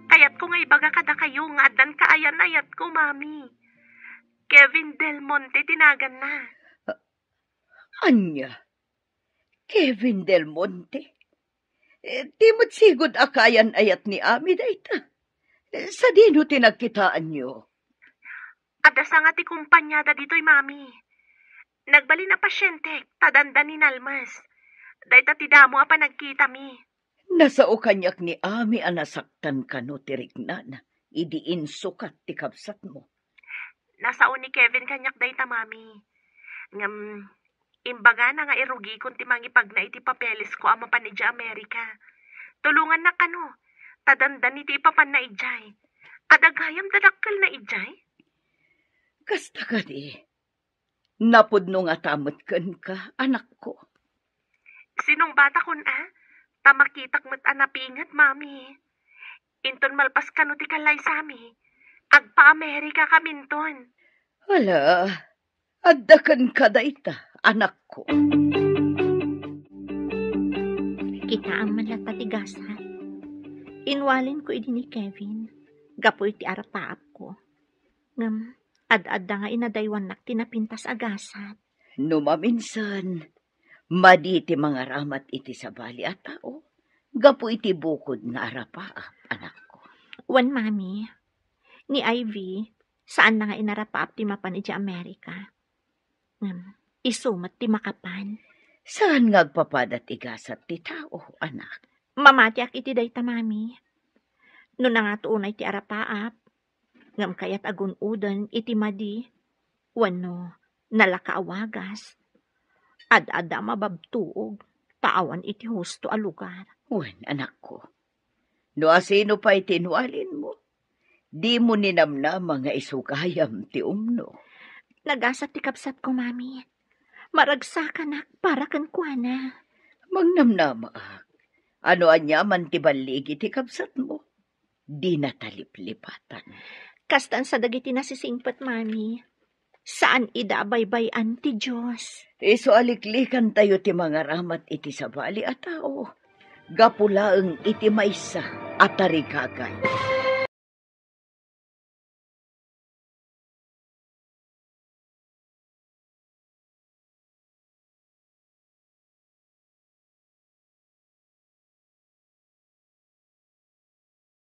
Kayatko nga ibaga kadakayo nga addan kaayan-ayatko, Mami. Kevin Del Monte ti naganna. Ania? Kevin Del Monte? Eh, ti met sigud a kaayan-ayat ni Ami dayta. Eh, sadino ti nagkitaanyo? Adda sanga ti kompaniada ditoy, Mami. Nagbalin a pasientek, ta dandani nalmes. Dayta ti damo a panagkitami. Nasao kaniak ni Ami a nasaktan kano ti riknana idi insukat ti kabsatmo. Nasao ni Kevin kaniak dayta, Mami. Ngem, imbagana nga irugikon ti mangipagna iti papelesko a mapan idiay Amerika. Tulongannak kano, ta dandani ti ipapanna idiay. Adda gayam dadakkelna idiay? Kasta kadi, napudno ngata met kenka, anakko. Sinungbatakon a, ta makitak met a napinget, Mami. Inton malpas kano ti kallaysami, agpa-Amerika kaminton. Ala, adda kenka dayta, anakko. Kitaem man latta ti gasat. Inwalinko idi ni Kevin, gapu iti arapaapko. Ngem, ad-adda nga inadaywannak ti napintas a gasat. No maminsan, madi ti mangaramat iti sabali a tao, gapu iti bukod nga arapaap, anakko. Wen, Mami, ni Ivy, saanna nga inarapaap ti mapan idiay Amerika. Ngem, isu met ti makapan. Saan nga agpapada ti gasat ti tao, anak? Mamatiak iti dayta, Mami. No nangato unay ti arapaap, ngem kayat a gun-oden iti madi, wenno nalaka a wagas, ad-adda a mababtuog, ta awan iti husto a lugar. Wen, anakko, no asino pay ti inwalinmo, dimo ninamnama nga isu gayam ti umno. Nagasat ti kabsatko, Mami. Maragsakanak para kenkuana. Mangnamnamaak. Ano aniaman ti balligi ti kabsatmo? Di nataliplipatan. Kastan sa dagiti nasisingpet, Mami. Saan ida a baybay-an ti Dios. Isu a liklikantayo ti mangaramat iti sabali a tao. Gapu laeng iti maysa a tarigagay.